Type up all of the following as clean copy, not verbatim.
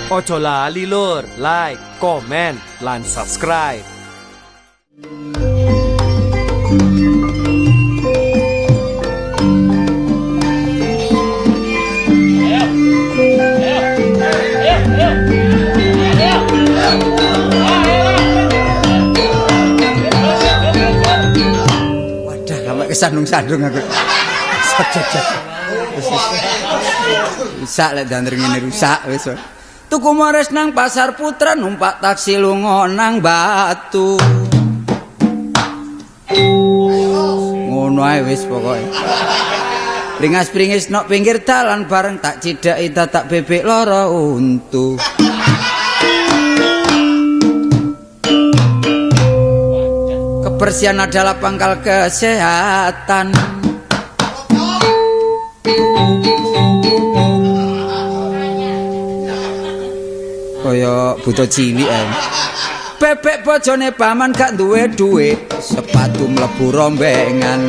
Ojo lali lur, like, komen, lan subscribe. Wadah, sampai kesandung-sandung aku. Rusak lek danter ngene rusak wis. Tuku mores nang Pasar Putra numpak taksi lunga nang Batu. Ngono ae wis pokoke. Pringas-pringis nok pinggir dalan bareng tak cidhaki dadak bebek lara untu. Kebersihan adalah pangkal kesehatan. Kaya buta cilik ae. Bebek bojone paman gak duwe dhuwit, sepatu mlebu rombengan.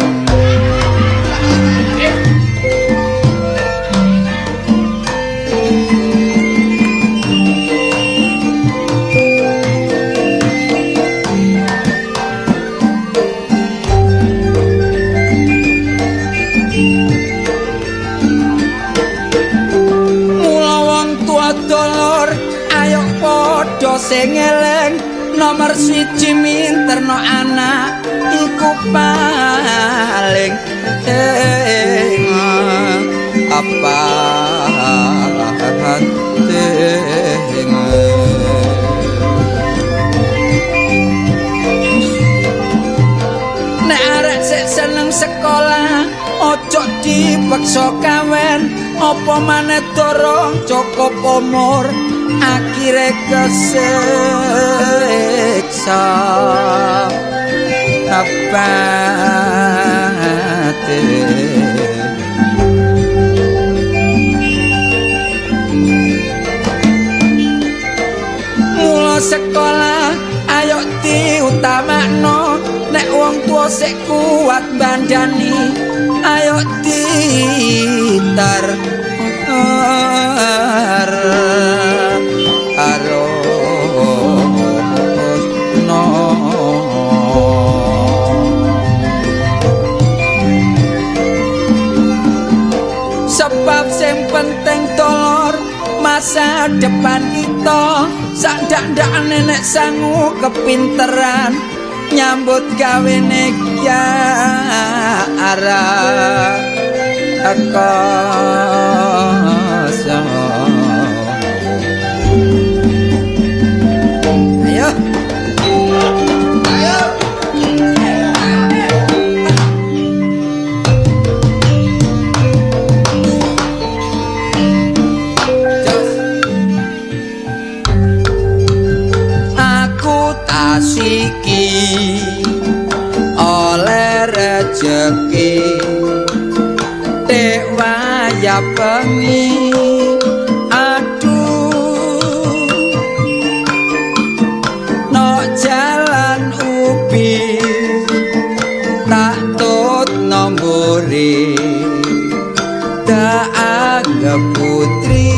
Mula wong tua dolor ayo padha sing eling nomor siji minterno anak iku paling apa penting. Nek arek sik seneng sekolah ojo dipaksa kawen, apa maneh dorong cukup umur akhire kesiksa. Abate mula sekolah ayo diutamakno, nek wong tuwa sik kuat bandani ayo ditar no. Sebab sing penting dolor masa depan kita, sak ndak-ndak nenek sangu kepinteran nyambut gawene ya arah kosong. Ayo. Ayo. Aku tasiki oleh rejeki tek waya bengi, aduh no jalan ubi tak tut nomburi tak anggap putri.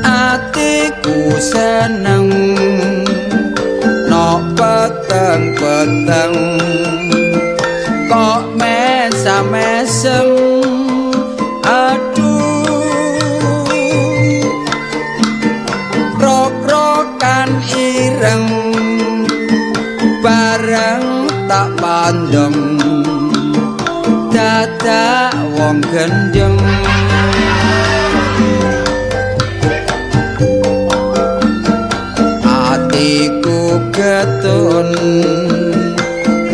Atiku seneng no peteng-peteng kok mesam-mesem, aduh rok-rokan ireng bareng tak pandeng dadak wong gendeng. Atiku getun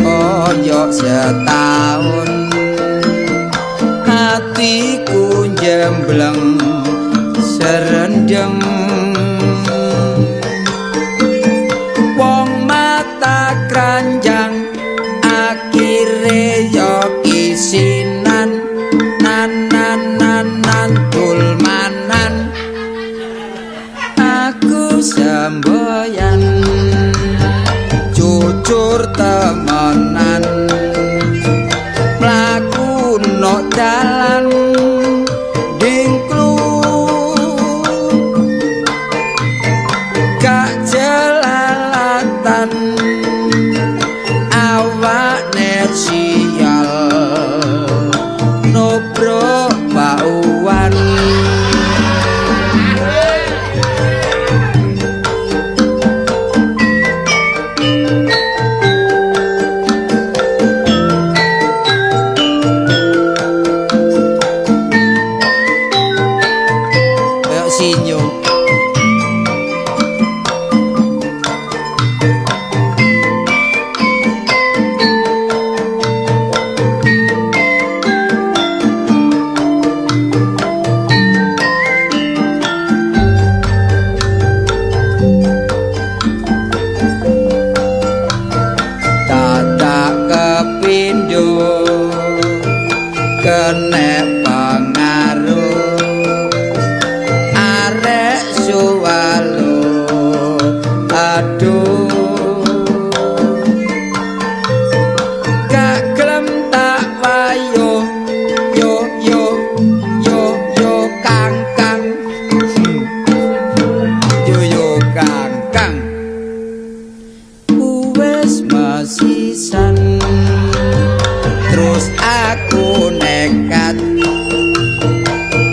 kaya setahun, atiku njembleng serendeng. Wong mata kranjang akhire ya kisinan nan nan nan nan dulmanan. Aku semboyan jujur temenan mlaku no dalan dingklu gak jelalatan awakne sial nobro bauan. Kayak sinyo. Tatak kepindo kenek pengaruh arek suwalo aduh gak gelem tak wayo yo yo yo yo kang kang yo yo kang kang wis mesisan terus aku nekat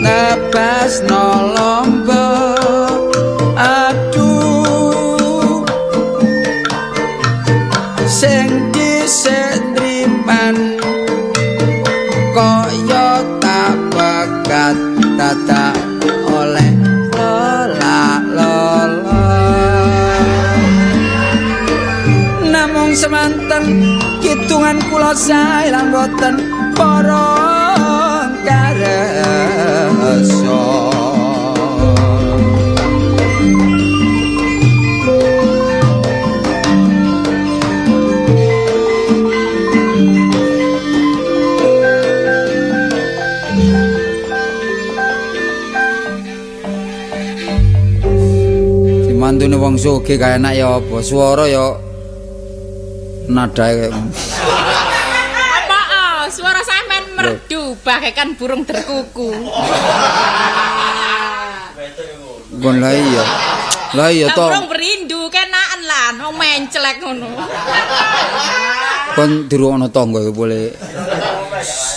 nebas no lombok aduh sing dhisik nriman kaya tak pegat dadak oleh lola lola namung semanten kitungan kula sae lan boten para karesa. Mantune wong sugih kaya enak ya apa swara ya nadae kaya ngono. Apa ah, suara sampean merdu bagaikan burung derkuku. Bon lah iya. Lah iya to. Burung berindu kenaan lan wong menclek ngono. Kon dirungokno tangga ya boleh.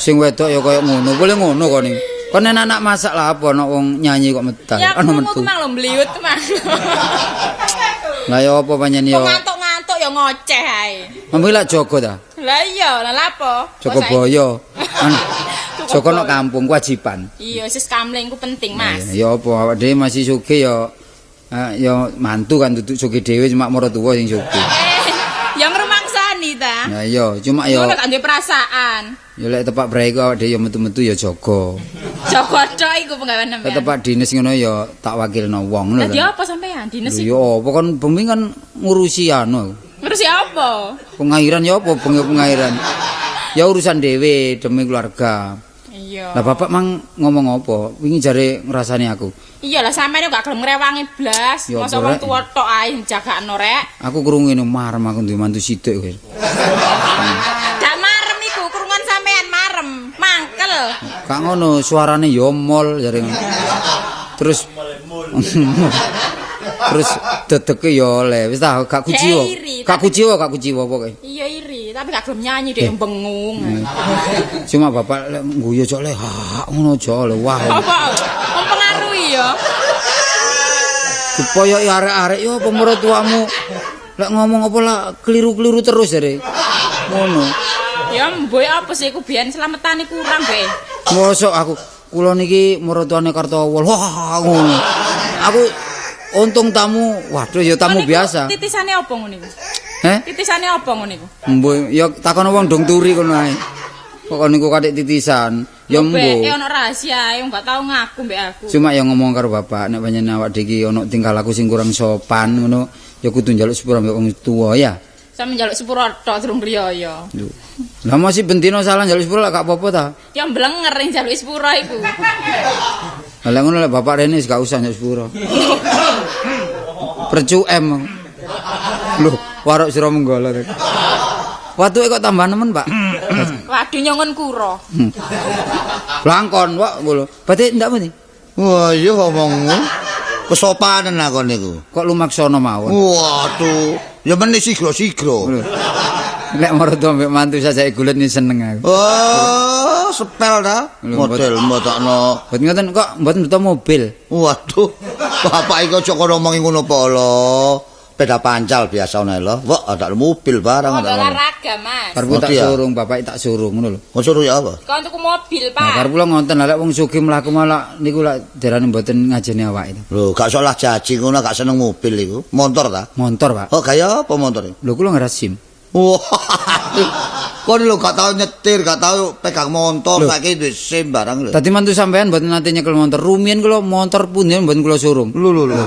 Sing wedok ya kaya ngono, boleh ngono kon iki. Kon enak masak lah apa ana wong nyanyi kok metal. Ya Ana metu. mang lho mliut mang. Lah ya apa pancen ya. Ngantuk-ngantuk ya ngoceh ae. Mampu lak jaga ta? Lah iya, lah lapo? Jaga boyo. Jaga nang kampung kewajiban. Iya, sis kamling ku penting, Mas. Ya apa awak dhewe masih sugih ya ya mantu kan duduk sugih dhewe cuma maratuwa sing sugih. Ya ngrumangsani ta. Lah iya, cuma ya ngono gak duwe perasaan. Ya lek tepak brei ku awak dhewe ya metu-metu ya jaga. Jaga tok iku penggawean sampean. Tepak dinas ngono ya tak wakilno wong lho. Lah ya apa sampean dinas iku? Ya apa kon bengi kan ngurusi anu. Ngurusi apa? Pengairan ya apa bengi pengairan? Ya urusan dhewe demi keluarga. Iya. Lah bapak mang ngomong apa? Wingi jare ngrasani aku. Iya lah sampean gak gelem ngrewangi blas. Mosok wong tuwa tok ae jagakno rek. Aku krungu ngene marem aku duwe mantu sithik kowe. Gak marem iku, krungon sampean marem, mangkel. Gak ngono, suarane ya mol jare. Terus terus dedeke ya oleh. Wis ta gak kuciwa. Gak kuciwa, gak kuciwa pokoke. Iya iri, tapi gak gelem nyanyi dhek bengung. Cuma bapak lek ngguyu cok le hak ngono aja le wah. Apa? Mempengaruhi ya. Dipoyoki arek-arek yo apa mertuamu lek ngomong apa lah keliru-keliru terus jare. Ngono. Ya mboke apa sih iku biyen slametane kurang be. Mosok aku kula niki mertuane Kartowol. Wah ngono. Aku untung tamu, waduh ya tamu biasa. Titisane apa ngono iku? Heh? Titisane apa ngono iku? Mboh ya takono wong dong turi kono ae. Kok niku katik titisan. Ya mboh. Mbeke ono rahasia, ae gak tau ngaku mbek aku. Cuma ya ngomong karo bapak nek pancen awak dhewe iki ono tingkah laku sing kurang sopan ngono, ya kudu njaluk sepuro mbek wong tuwa ya. Sampe njaluk sepuro tok durung riyaya. Lah masih bendino salah njaluk sepuro lak gak apa-apa ta? Ya mblenger ning njaluk sepuro iku. Lah ngono lek bapak rene wis gak usah njaluk sepuro. Percu M. Loh, warok sira menggolo. Watuke kok tambah nemen, Pak? Waduh nyongon kura. Blangkon kok ngono. Berarti ndak muni. Wah, iya ngomongmu. Kesopanan aku niku. Kok lumaksana mawon. Waduh, ya meni sigro-sigro. Nek maratu ambek mantu sajake gulet ni seneng aku. Oh, sepel ta? Model mbotokno. Mboten ngoten kok mboten beto mobil. Waduh, bapak iki aja kono ngomongi ngono apa lho. Beda pancal biasa ngono lho. Wah, ada mobil barang ada. Olahraga, Mas. Karep tak surung, bapak tak surung ngono lho. Kok suruh ya apa? Kon tuku mobil, Pak. Nah, karep kula ngoten lha lek wong sugih mlaku malah niku lak derane mboten ngajeni awake to. Lho, gak salah jaji ngono gak seneng mobil iku. Motor ta? Motor, Pak. Oh, gaya apa motor? Lho kula ngeras SIM. Wah. Kon lho gak tau nyetir, gak tau pegang motor, saiki duwe SIM barang lho. Dadi mantu sampean mboten nate nyekel motor. Rumiyin kula motor pundi mboten kula surung. Lho lho lho.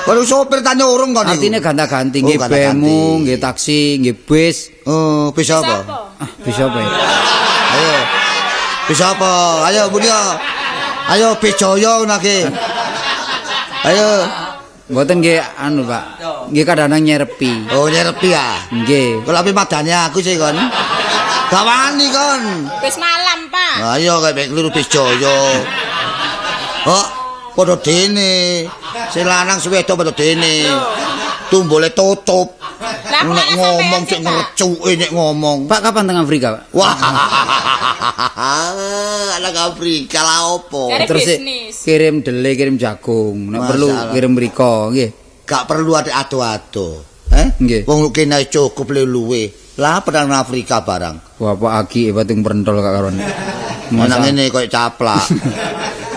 Kalau sopir tanya urung kon niku. Artine ganta-ganti nggih bemo, nggih taksi, nggih bis. Oh, bis apa? Ah, bis apa ya? Ayo. Bis apa? Ayo Mulya. Ayo bis Jaya ngono iki. Ayo. Mboten nggih anu, Pak. Nggih kadang-kadang nyerepi. Oh, nyerepi ya? Nggih. Kalau ape madane aku sih kon. Gak wani kon. Bis malam, Pak. Ayo kayak keliru bis Jaya. Oh, padha dene. Sing lanang suwedok padha dene. Tumbole tutup. Nek ngomong cek ngrecuke nek ngomong. Pak kapan teng Afrika, Pak? Wah. Anak Afrika lah opo? Terus kirim dele, kirim jagung. Nek perlu kirim mriko, nggih. Gak perlu ada ado-ado. Eh? Nggih. Wong kene cukup luwe. Lah pedang Afrika barang. Bapak aki pating prentol gak karon. Nang ngene koyo caplak.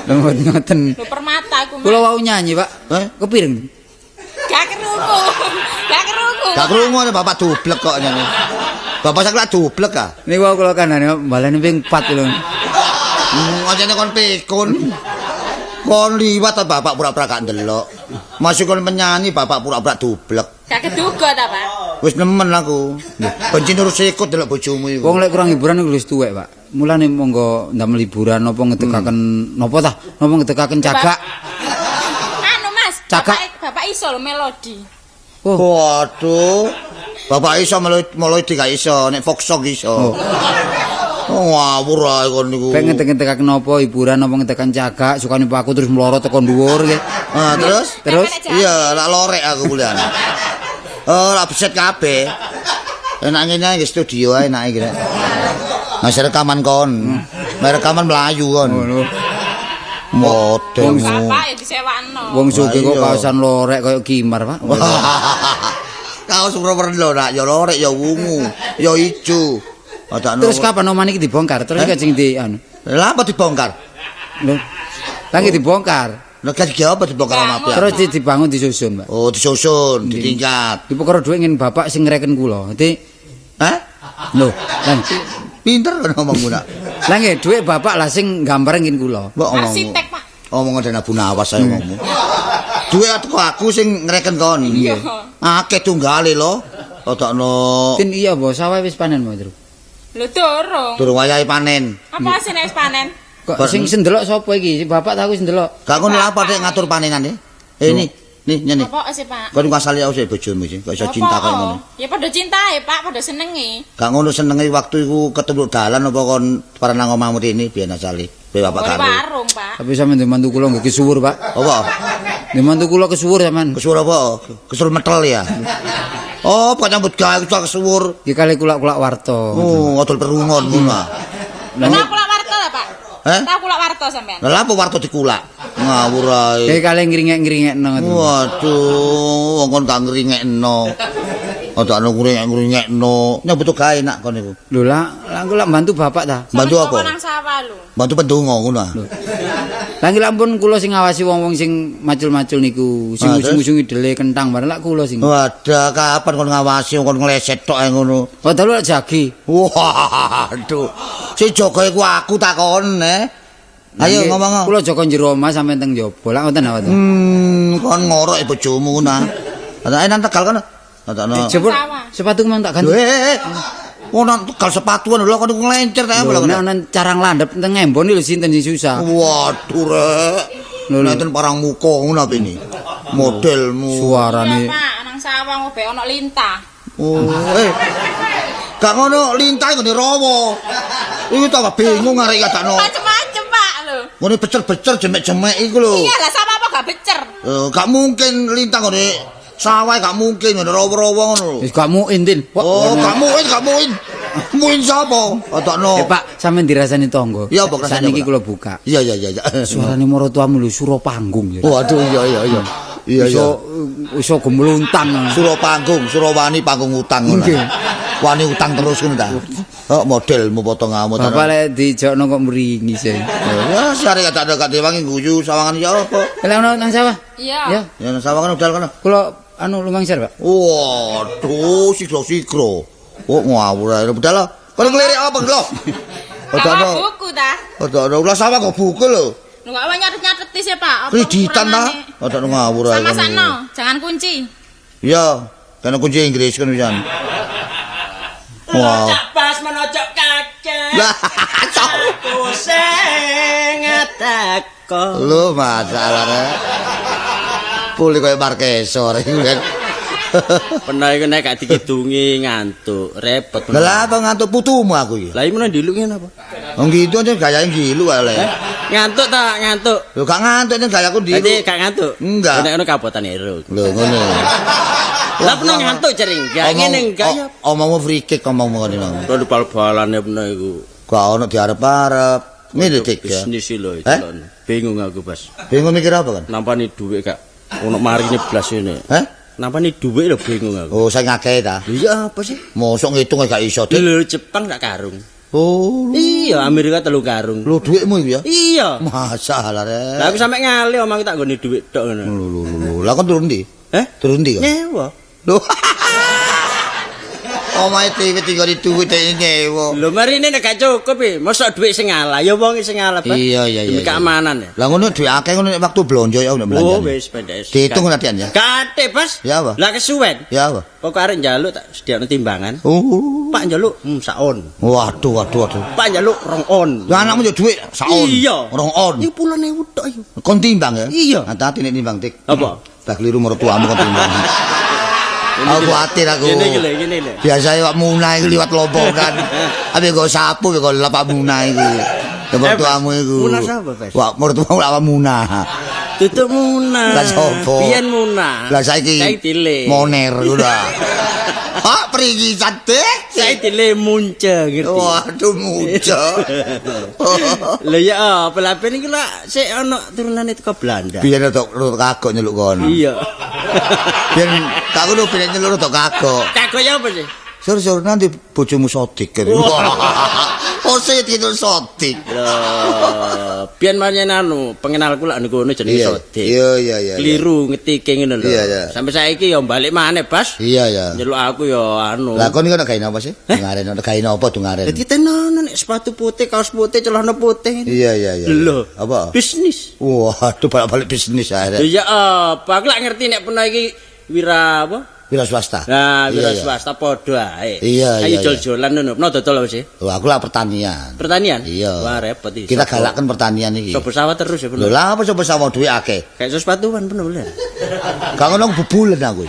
Ngoten. Lho permata aku. Kula wau nyanyi, Pak. Eh? Kepiring? Gak krungu. Gak krungu. Gak krungu bapak dublek kok nyane. Bapak sak lak dublek ah. Niku wau kula kandhane baleni ping 4 lho. Ngajane kon pikun. Kon liwat ta bapak pura-pura gak ndelok. Masih kon menyanyi bapak pura-pura dublek. Gak keduga ta, Pak? Wis nemen aku. Benci nurut sikut delok bojomu iku. Wong lek kurang hiburan iku wis tuwek, Pak. Mulane monggo ndamel hiburan napa ngedekaken napa ta? Napa ngedekaken cagak? Anu, Mas, cagak. Bapak iso lho melodi. Oh. Waduh. Bapak iso melodi gak iso, nek folk song iso. Oh. Ngawur ae kon niku. Pengen ngedekaken napa hiburan napa ngedekaken cagak, sukane aku terus mlorot teko dhuwur nggih. Ah, terus? Terus? Iya, lak lorek aku kuliah. Oh, lak beset kabeh. Enak ngene iki studio ae enak iki. Mas rekaman kon. Mas rekaman mlayu kon. Model. Bapak ya disewakno. Wong sugih kok kaosan lorek koyo kimar, Pak. Kaos werna nak ya lorek ya wungu, ya ijo. Terus kapan omah niki dibongkar? Terus kajeng di anu. Lha apa dibongkar? Lho. Lah iki dibongkar. Lha kajeng apa dibongkar omah piye? Terus dibangun disusun, Pak. Oh, disusun, ditingkat. Iki perkara dhuwit ngene bapak sing ngreken kula. Dadi Hah? Lho, lan pinter kan ngomongmu nak. Lah nggih dhuwit bapak lah sing gambar ngene kula. Mbok ngomong. Arsitek, Pak. Omong dene Abu Nawas ae ngomong. Dhuwit teko aku sing ngreken kon. Iya. Akeh tunggale lho. Odokno. Tin iya, Bos, sawah wis panen, Mas. Lho durung. Durung wayahe panen. Apa sing wis panen? Kok sing ndelok sapa iki? Si bapak ta aku sing ndelok. Gak ngono lha apa nek ngatur panenane? Eh ini, nih ngene. Apa sih, Pak? Kon ngasali aku sik bojomu sih, kok iso cinta kaya ngono. Ya padha cintae, Pak, padha senenge. Gak ngono senenge waktu iku ketemu dalan apa kon parang nang omahmu rene biyen asale. Kowe bapak karo. Warung, Pak. Tapi sampeyan ndek mantu kula nggih kesuwur, Pak. Apa? Ndek mantu kula kesuwur sampean. Kesuwur apa? Kesuwur metel ya. Oh, kok nyambut gawe kok kesuwur. Iki kali kulak-kulak warta. Oh, ngodol perungon ngono. Lah kulak warta ta, Pak? Eh? Ta kulak warta sampean. Lah apa warta dikulak? Ngawur ae. Iki kali ngringek-ngringekno ngoten. Waduh, wong kon gak ngringekno. Adakno ngringek-ngringekno. Nyambut gawe enak kon niku. Lho lah, lah aku lak bantu bapak ta. Bantu apa? Nang sawah lho. Bantu pendonga ngono ah. Lah nggih ampun kula sing ngawasi wong-wong sing macul-macul niku, sing usung-usungi dele kentang bareng lak kula sing. Wadah, kapan kon ngawasi kon ngleset tok ae ngono. Oh, dalu lak jagi. Waduh. Sing jaga iku aku takon eh. Ayo ngomong. Kula jaga jero omah sampe teng njaba. Lak ngoten apa to? Kon ngorok bojomu ngono ah. Ayo nang Tegal kono. Adakno. Jebul sepatu mang tak ganti. Wong nang Tegal sepatuan lho kon nglencer ta lho. Nek ana carang landhep teng embon lho sinten sing susah. Waduh rek. Nenten parang muka ngono apa ini? Modelmu. Suarane. Pak, nang sawah ngobe ana lintah. Oh, Gak ngono lintah nggone rawa. Iku tambah bingung arek iki adakno. Macem-macem, Pak lho. Ngene becer-becer jemek-jemek iku lho. Iya lah sama apa gak becer? Gak mungkin lintah nggone sawah gak mungkin ngene rawa-rawa ngono lho. Wis gak muin, Tin. Oh, gak muin, gak muin. Muin sapa? Adakno. Pak, sampean dirasani tangga. Iya, apa rasane, Saniki Pak? kula buka. Iya, iya, iya, iya. Suarane maratuamu lho sura panggung ya. Waduh, iya, iya, iya. Iya, iya. Iso gemluntang. Sura panggung, sura wani panggung utang ngono. Nggih. Wani utang terus ngono ta. Oh, modelmu potong ngamuk. Bapak lek dijokno kok mringis e. Ya, si arek gak ada gak diwangi guyu sawangan ya apa? Lah ono nang sawah? Iya. Ya, Ya nang sawangan udah kono. kula anu lumangsir, Pak. Waduh, sigro-sigro. Oh, ngawur ae budal lho. Kono ngelirik apa lho? Gawa buku ta? Ada ulah sawah kok buku lho. Lho kok nyatet-nyatet sih, Pak. Apa Kreditan ta? ukuranane? Ada ngawur ae. Sama sakno, jangan kunci. Iya, kena kunci Inggris kan pisan. Wah. Cak pas menocok kakek. Lah, cok. Aku sing teko. Lho masalah rek. Pulih koyo Marqueso rek. Pernah iku nek gak dikidungi ngantuk, repot. Lah apa ngantuk putumu aku iki? Lah iki menawa ndiluk ngene apa? Wong gitu aja gayae ngilu ae le. Ngantuk ta ngantuk? Lho gak ngantuk nek gayaku ndilu. Berarti gak ngantuk. Enggak. Nek ngono kabotan ero. Lho ngono. Lah pernah ngantuk jering. Gak ngene enggak ya. Omongmu free kick omongmu ngene mau. Kulo bal-balane pernah iku. Gak ono diarep-arep. Ngene dik ya. Bisnis lho Eh? Bingung aku, Bas. Bingung mikir apa kan? Nampani dhuwit gak ono marine blas ini. Heh? Nampani dhuwit lho bingung aku. Oh, sing akeh ta. Iya apa sih? Mosok ngitung gak iso, Dik. Lho Jepang gak karung. Oh. Iya, Amerika 3 karung. Lho dhuwitmu iku ya? Iya. Masalah rek. Lah aku sampe ngalih omahku tak nggone dhuwit tok ngono. Lho lho lho. Lah kon turun ndi? Eh? Turun ndi kok? Nyewa. Lho. Omahe dhewe tinggal duit nyewa. Lho marine nek gak cukup e, mosok dhuwit sing ngalah ya wong sing ngalah, Pak. Iya iya iya. Demi keamanan ya. Lah ngono dhuwit akeh ngono nek waktu blonjo ya nek belanja. Oh wis pendek. Dihitung latihan ya. Kate, Bas. Ya apa? Lah kesuwen. Ya apa? Pokok arek njaluk tak sediakno timbangan. Oh. Pak njaluk saon. Waduh waduh waduh. Pak njaluk 2 on. Lah anakmu yo dhuwit saon. Iya. 2 on. Iku 10.000 tok iku. Kon timbang ya? Iya. Hati-hati nek timbang tik. Apa? Bah keliru mertuamu kon timbang. Aku kuatir aku. Ngene iki lho, ngene lho. Biasane wak Muna iku liwat lompongan. Ape nggo sapu nggo lapak Muna iku. Ya mertuamu iku. Muna sapa, Bes? Wak mertuamu lak Muna. Tutuk Muna. Lah sapa? Biyen Muna. Lah saiki saiki dile. Moner ngono. Hak pringisan dik. Saiki dile munce ngerti. Waduh munce. Lho ya apa lha ben iki lak sik ana turunane teko Belanda. Biyen rada kagok nyeluk kon. Iya. Biyen tak ngono biyen nyeluk rada kagok. Kagok ya apa sih? Sur-sur nanti bojomu sodik. Oh sing itu sodik. Lho, biyen pancen anu pengenalku lak niku ngono jenenge sodik. Iya iya iya. Keliru ngetike ngono lho. Iya, iya. Sampai saiki ya balik maneh, Bas. Iya iya. Nyeluk aku ya anu. Lah kon iki ana gawe napa sih? Dungaren ana gawe napa dungaren? Dadi tenan nek sepatu putih, kaos putih, celana putih. Iya iya iya. Lho, Apa? Bisnis. Waduh balik-balik bisnis ae. Lho ya apa? Aku lak ngerti nek pernah iki wira apa? Wira swasta. Nah, wira Iya, iya. swasta padha ae. Iya, iya, Ayo iya. jol-jolan ngono. Pernah dodol apa sih? Lho aku lah pertanian. Pertanian? Iya. Wah, repot iki. Kita galakkan pertanian iki. Sopo sawah terus ya, Lho bener. lah apa coba sawah duit akeh. Kayak sepatuan bener bener. Gak ngono bubulen aku.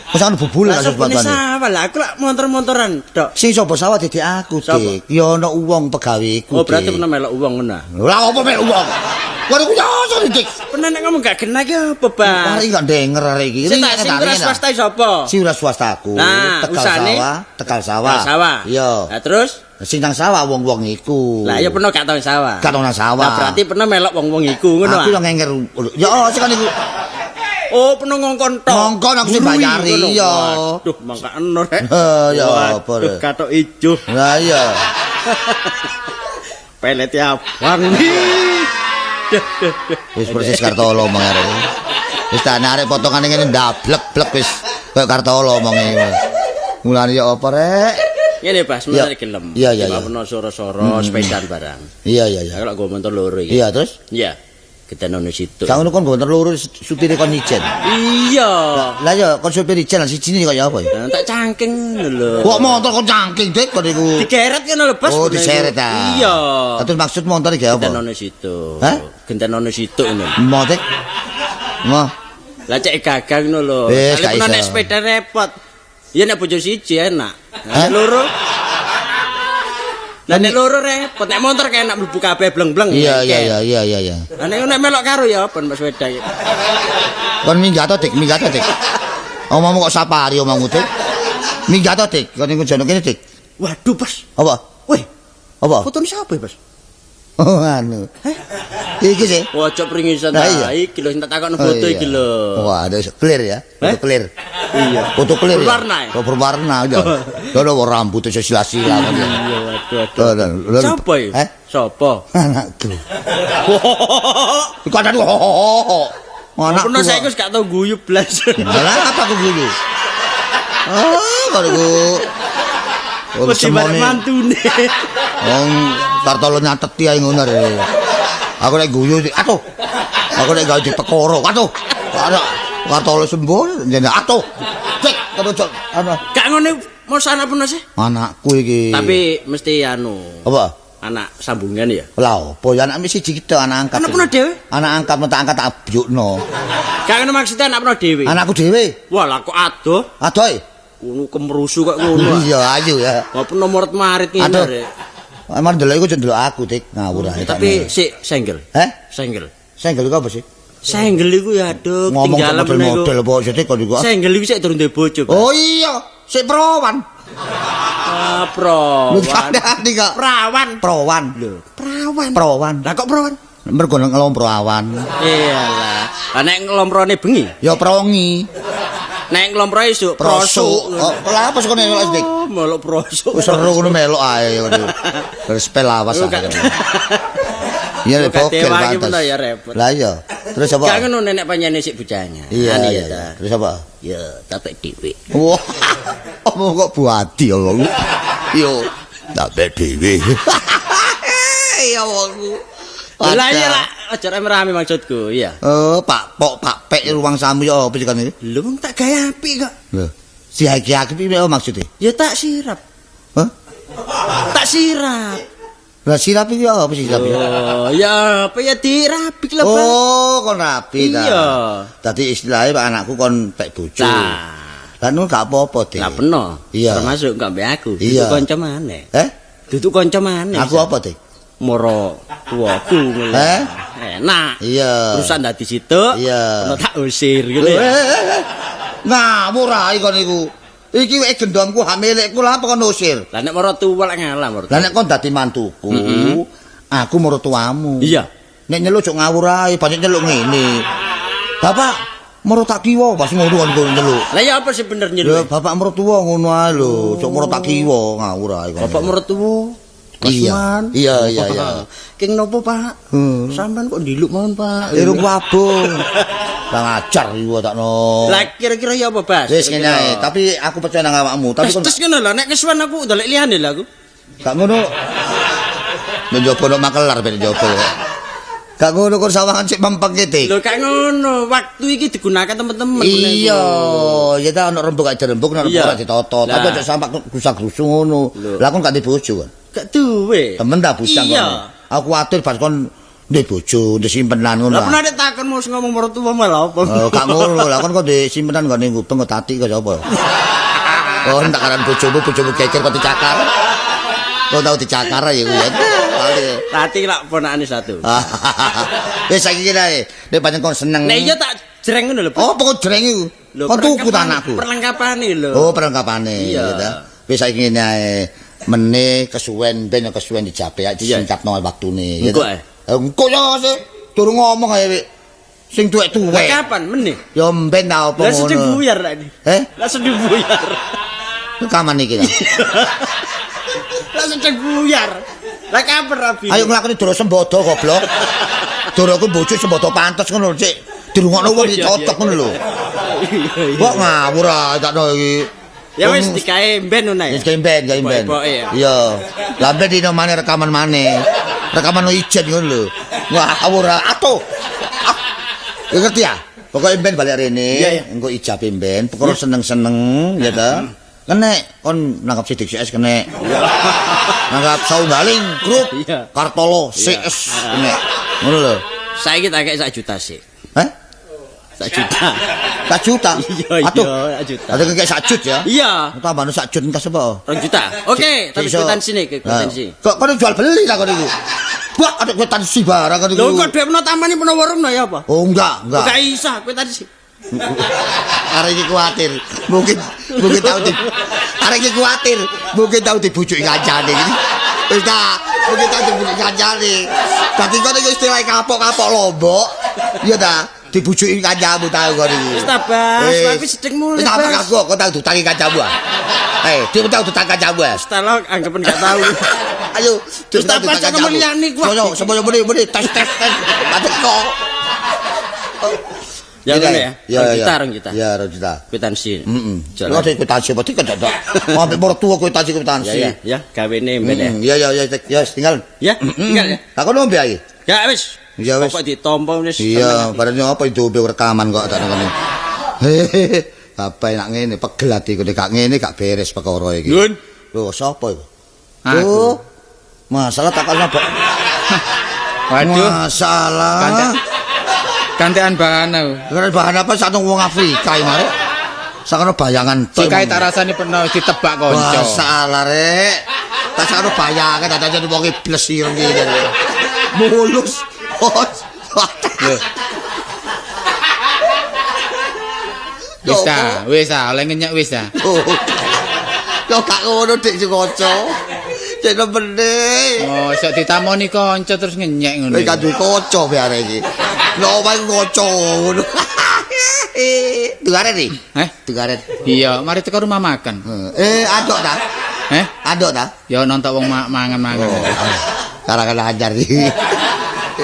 Masa ngono bubulen Lah kasus sopone sepatuan. sawah lah aku lak montor-montoran, Dok. Sing sapa sawah didik aku, Sapa? Dik. Ya ana wong pegaweku. Oh, berarti Dik. pernah melok wong ngono. ah? Lah apa melok wong? Waduh ku yo Dik. Pernah nek ngomong gak genah ki apa, Bang? Arek gak denger arek iki. Sing tak sing wira swasta sapa? Sing wira swasta aku. Nah, Tegal usahane? sawah, Tegal sawah. Tegal sawah. Iya. Lah terus? Sing nang sawah wong-wong iku. Lah ya pernah gak tau sawah. Gak tau nang sawah. Lah berarti pernah melok wong-wong iku ngono. Aku ah? yang ngenger. Ya oh, sing kan iku. Oh, pernah ngongkon tok. Ngongkon aku sing Ngurui bayari, ngono. iya. Waduh, mangkano rek. Eh, ya apa, Waduh, Rek. katok ijo. Lah iya. Pelete abang. Wis persis Kartolo omong arek. Wis tak arek potongane ngene ndablek-blek wis koyo Kartolo omonge. Mulane ya apa rek? Ngene Bas, Iya. mulane gelem. Iya, iya, iya. Ono soro-soro sepedaan barang. Iya iya iya. Aku lak nggo montor loro iki. Iya terus? Iya. Gedenono situ. Gak ngono kon nggo loro supire kon ijen. Iya. Lah ya kon supir ijen lah siji kaya apa ya? Lah tak cangking ngono lho. Kok motor kon cangking Dik kon iku. Digeret ngono lho, Bas. Oh, diseret ta. Iya. Terus maksud motor iki apa? Gentenono situ. Hah? Gentenono situ ngono. Mo Dik. Mo. Lah cek gagang ngono lho. Wis, Soale gak pernah iso. nek sepeda repot. Iya nek bojo siji enak. Nek loro. Lah nek loro repot, nek motor kayak enak mlebu kabeh bleng-bleng. Iya iya iya iya iya iya. Lah nek melok karo ya apa Mas sepeda iki. Kon minggat to, Dik, minggat to, Dik. Omongmu kok safari omongmu, Dik. Minggat to, Dik. Kon iku jono kene, Dik. Waduh, Bos. Apa? Weh, Apa? fotone sapa ya, Bos? Oh, anu. Iki sih. Ojo pringisan Lah, ta. iya. Iki lho sing tak takokno foto iki lho. Wah, ada clear ya. Foto Eh? clear. Iya. Foto clear. ya? Berwarna ya? Oh, berwarna ya. Lho rambut iso sila-sila. Iya, waduh waduh. Lho, Sopo iki? Eh? Sopo? Anakku. Iku ada ho ho ho. Anakku. Pernah saiki wis gak tau guyu blas. Lah apa aku guyu? Ah, kalau ku. Mesti bareng mantune. Wong Kartolo nyateti ae ngono rek. Aku nek guyu atuh. Aku nek gawe dipekoro, atuh. Ana Kartolo sembuh jenenge atuh. Cek terus ana Gak ngene mos anak pernah sih? anakku iki. Tapi mesti anu. Apa? Anak sambungan ya. Lah opo ya anak siji kita anak angkat. Anak pernah dhewe? Anak angkat tak angkat tak abyukno. Gak ngono maksudnya anak pernah dhewe. Anakku dhewe. Wah, lah kok adoh. Adoh. e? Ngono kemrusu kok ngono. Iya, ayu ya. Apa nomor marit ngene Aduh. rek. Emang ndelok iku ndelok aku, Dik. Ngawur ae. Tapi sik senggel. Eh? Senggel. Senggel iku apa sih? Senggel iku ya aduh Ngomong tinggalan model-model apa sih Dik kok iku? Senggel iku sik durung duwe bojo, Pak. Oh iya, sik perawan. Ah, perawan. Lho kandhani kok. Perawan. Perawan. Lho, perawan. Perawan. Lah kok perawan? Mergo ngelompro awan. Iyalah. Lah nek nglomprone bengi, Ya prongi. nek nglompro esuk Prosuk. Oh, lah apa sih kono melok Dik? Oh, melok prosuk. Wis seru ngono melok ae ngono. Terus spel lawas Lu ae. gak- Iya Lu gak bogel dewangi pantes. pun ya repot. Lah iya. Terus apa? Gak ngono nenek pancene sik bujangnya. Iya, Anu iya, ya iya. ta. Terus apa? Ya, tapek dhewe. Wah. Omong kok buati omongmu. Yo, tapek dhewe. Ya wongku. Lah iya lah, aja rame-rame maksudku, iya. Oh, Pak Pok, Pak Pek ruang samu ya apa sih kan iki? Lho wong tak gawe apik kok. Lho, si haki-haki piye maksudnya? Ya tak sirap. Hah? Tak sirap. Lah sirap iki apa sih sirap? Oh, ya apa ya dirapik lah, Bang. Oh, kon rapi ta. Iya. Dadi istilahnya Pak anakku kon pek bojo. Lah. Lah nu gak apa-apa, Dik. Lah peno. Iya. Termasuk gak mbek aku. Iya. Dudu kanca maneh. Eh? Dudu kanca maneh. Aku apa, Dik? Moro tuaku ngono. Eh? Enak. Iya. Terusan dadi situ. Iya. Ono tak usir gitu ya. Ngawur ae kon iku. Iki wek gendomku hak milikku lah apa kon usir? Lah nek moro tuwa lek ngalah moro. Lah nek kon dadi mantuku, aku mertuamu. Iya. Nek nyeluk cok ngawur ae, banyak nyeluk ngene. Bapak moro tak kiwa pas ngono kon kono nyeluk. Lah ya apa sih bener Ya nyeluk? bapak mertua ngono ae lho, cok moro tak kiwa ngawur ae kon. Bapak mertua. Iya. Kasman. Iya, iya, iya. King nopo, Pak? Hmm. Sampean kok ndiluk mawon, Pak? Irung wabung. Lah ngajar iku takno. Lah kira-kira ya apa, Bas? Wis ngene ae, tapi aku percaya nang awakmu, tapi kon Terus ngono lho, nek kesuwen aku ndelok liyane lho aku. gak ngono. Nek njaba nok makelar ben njaba. Gak ngono kon sawangan sik mempeng iki. Lho gak ngono, waktu iki digunakan teman-teman. Iya, ya ta ono rembug gak dirembug, ono rembug Iya. gak ditata. Tapi Lah. aja sampak grusak-grusu ngono. Lho. Lah kon gak duwe bojo kan. Gak duwe. Temen ta bujang Iya. kono. Aku kuwatir pas kon duwe bojo, duwe simpenan ngono. Lah pernah nek takon mau ngomong mertua malah apa? Oh, gak ngono. Lah kon kok duwe simpenan nggone ngubeng kok tati kok sapa? Oh, tak karan bojomu, bojomu geger kok dicakar. Kok tau dicakar ya kuwi ya. Tati lak ponakane satu. Wis saiki kene ae. Nek pancen kon seneng. Nek iya tak jreng ngono lho. Pak. Oh, pokok jreng iku. Lho, Kon tuku ta perlengkapane- anakku. Perlengkapane lho. Oh, perlengkapane Iya. ya ta. Wis saiki ngene ae. Mene kesuwen ben ya kesuwen dijape ae disingkatno waktune ya Engko ta. ae. Engko ya sih. Durung ngomong ae wik. Sing tuwek-tuwek. Lah kapan meneh? Ya mben ta apa Lah sedih ngono. buyar lah ini. Eh, Lah sedih buyar. rekaman iki ta. Lah sedih buyar. Lah kapan rabi? Ayo nglakoni doro sembodo goblok. Doroku bojo sembodo pantes ngono lho, Cik. Dirungokno wong Oh, iya, cocok iya, ngono lho. Iya, iya. Kok ngawur ae takno iki. Ya wis digawe mben ngono Wis ya. gawe ben, gawe ben. Epok-epoke ya. Iya. Lah ben dino maneh rekaman maneh. Rekaman no ijen ngono lho. Ngawur ae. Atuh. Ah. Ya ngerti ya? Pokoke ben balik rene, Iya, iya. engko ijabe ben, perkara seneng-seneng ya ta. Kenek kon nangkap Sidik CS kenek. Nangkap Saunggaling grup Iya. Kartolo CS kenek. Ngono lho. Saiki tak kek 1 juta sih. Hah? Sak juta. Sak juta. Iya, iya, sak juta. Ada kekek sak jut ya? Iya. Tambahno sak jut entas apa? 2 juta. Oke, tapi kwitansi nih, kwitansi. Kok kono jual beli ta kono iku? Wah, ada kwitansi barang kono iku. Lho kok dhuwit meno tamani meno warung ya apa? Oh, enggak, enggak. Enggak isa kwitansi. Arek iki kuwatir. Mungkin tau di arek iki kuwatir, mungkin tau dibujuki kancane iki. Wis ta, mungkin tau dibujuki kancane. Dadi kono iki istilah kapok-kapok lombok. Iya ta? Dibujuki kancamu tau kono iki. Wis ta, Bas, aku sedeng mulih. Wis ta aku kok tau diutangi kancamu ah. Dia tau diutang kancamu ah. Wis ta lo anggapan gak tau. Ayo, wis ta Bas nomor liyane kuwi. Yo, semono muni tes tes tes. Patek kok. Ya ngono ya. 2 juta, 2 juta. Ya, 2 juta. Kwitansi. Heeh. Lha kwitansi apa dikok tok. Ambek mertua kwitansi kwitansi. Ya ya, gawene ben ya. Iya ya ya, ya tinggal. Ya, tinggal ya. Lah kono ombe ae. Ya wis. Ya wis. Pokok ditampa wis. Iya, bareng apa itu ombe rekaman kok tak ngene. Hehehe. Bapak nak ngene pegel atiku nek gak ngene gak beres perkara iki. Nun. Lho, sapa iku? Aku. Masalah takon apa? Waduh. Masalah. Gantian bahan aku. Gantian bahan apa sak wong Afrika iki mare. Sakno bayangan tok. Sikae tak rasane pernah ditebak kanca. Masalah rek. Tak sakno bayangan tak jadi wong iblis ireng iki. Mulus. Wis ta, wis ta, oleh ngenyek wis ta. Yo gak ngono Dik Sukoco. Cek nemene. Oh, sok ditamoni kanca terus ngenyek ngono. Wis gak duwe kaca biare iki. Lho omahe kaca ngono. Dugaren iki? Heh, dugaren. Iya, mari teko rumah makan. Adok ta? Heh, adok ta? Ya nonton wong mangan-mangan. Karangan anyar iki.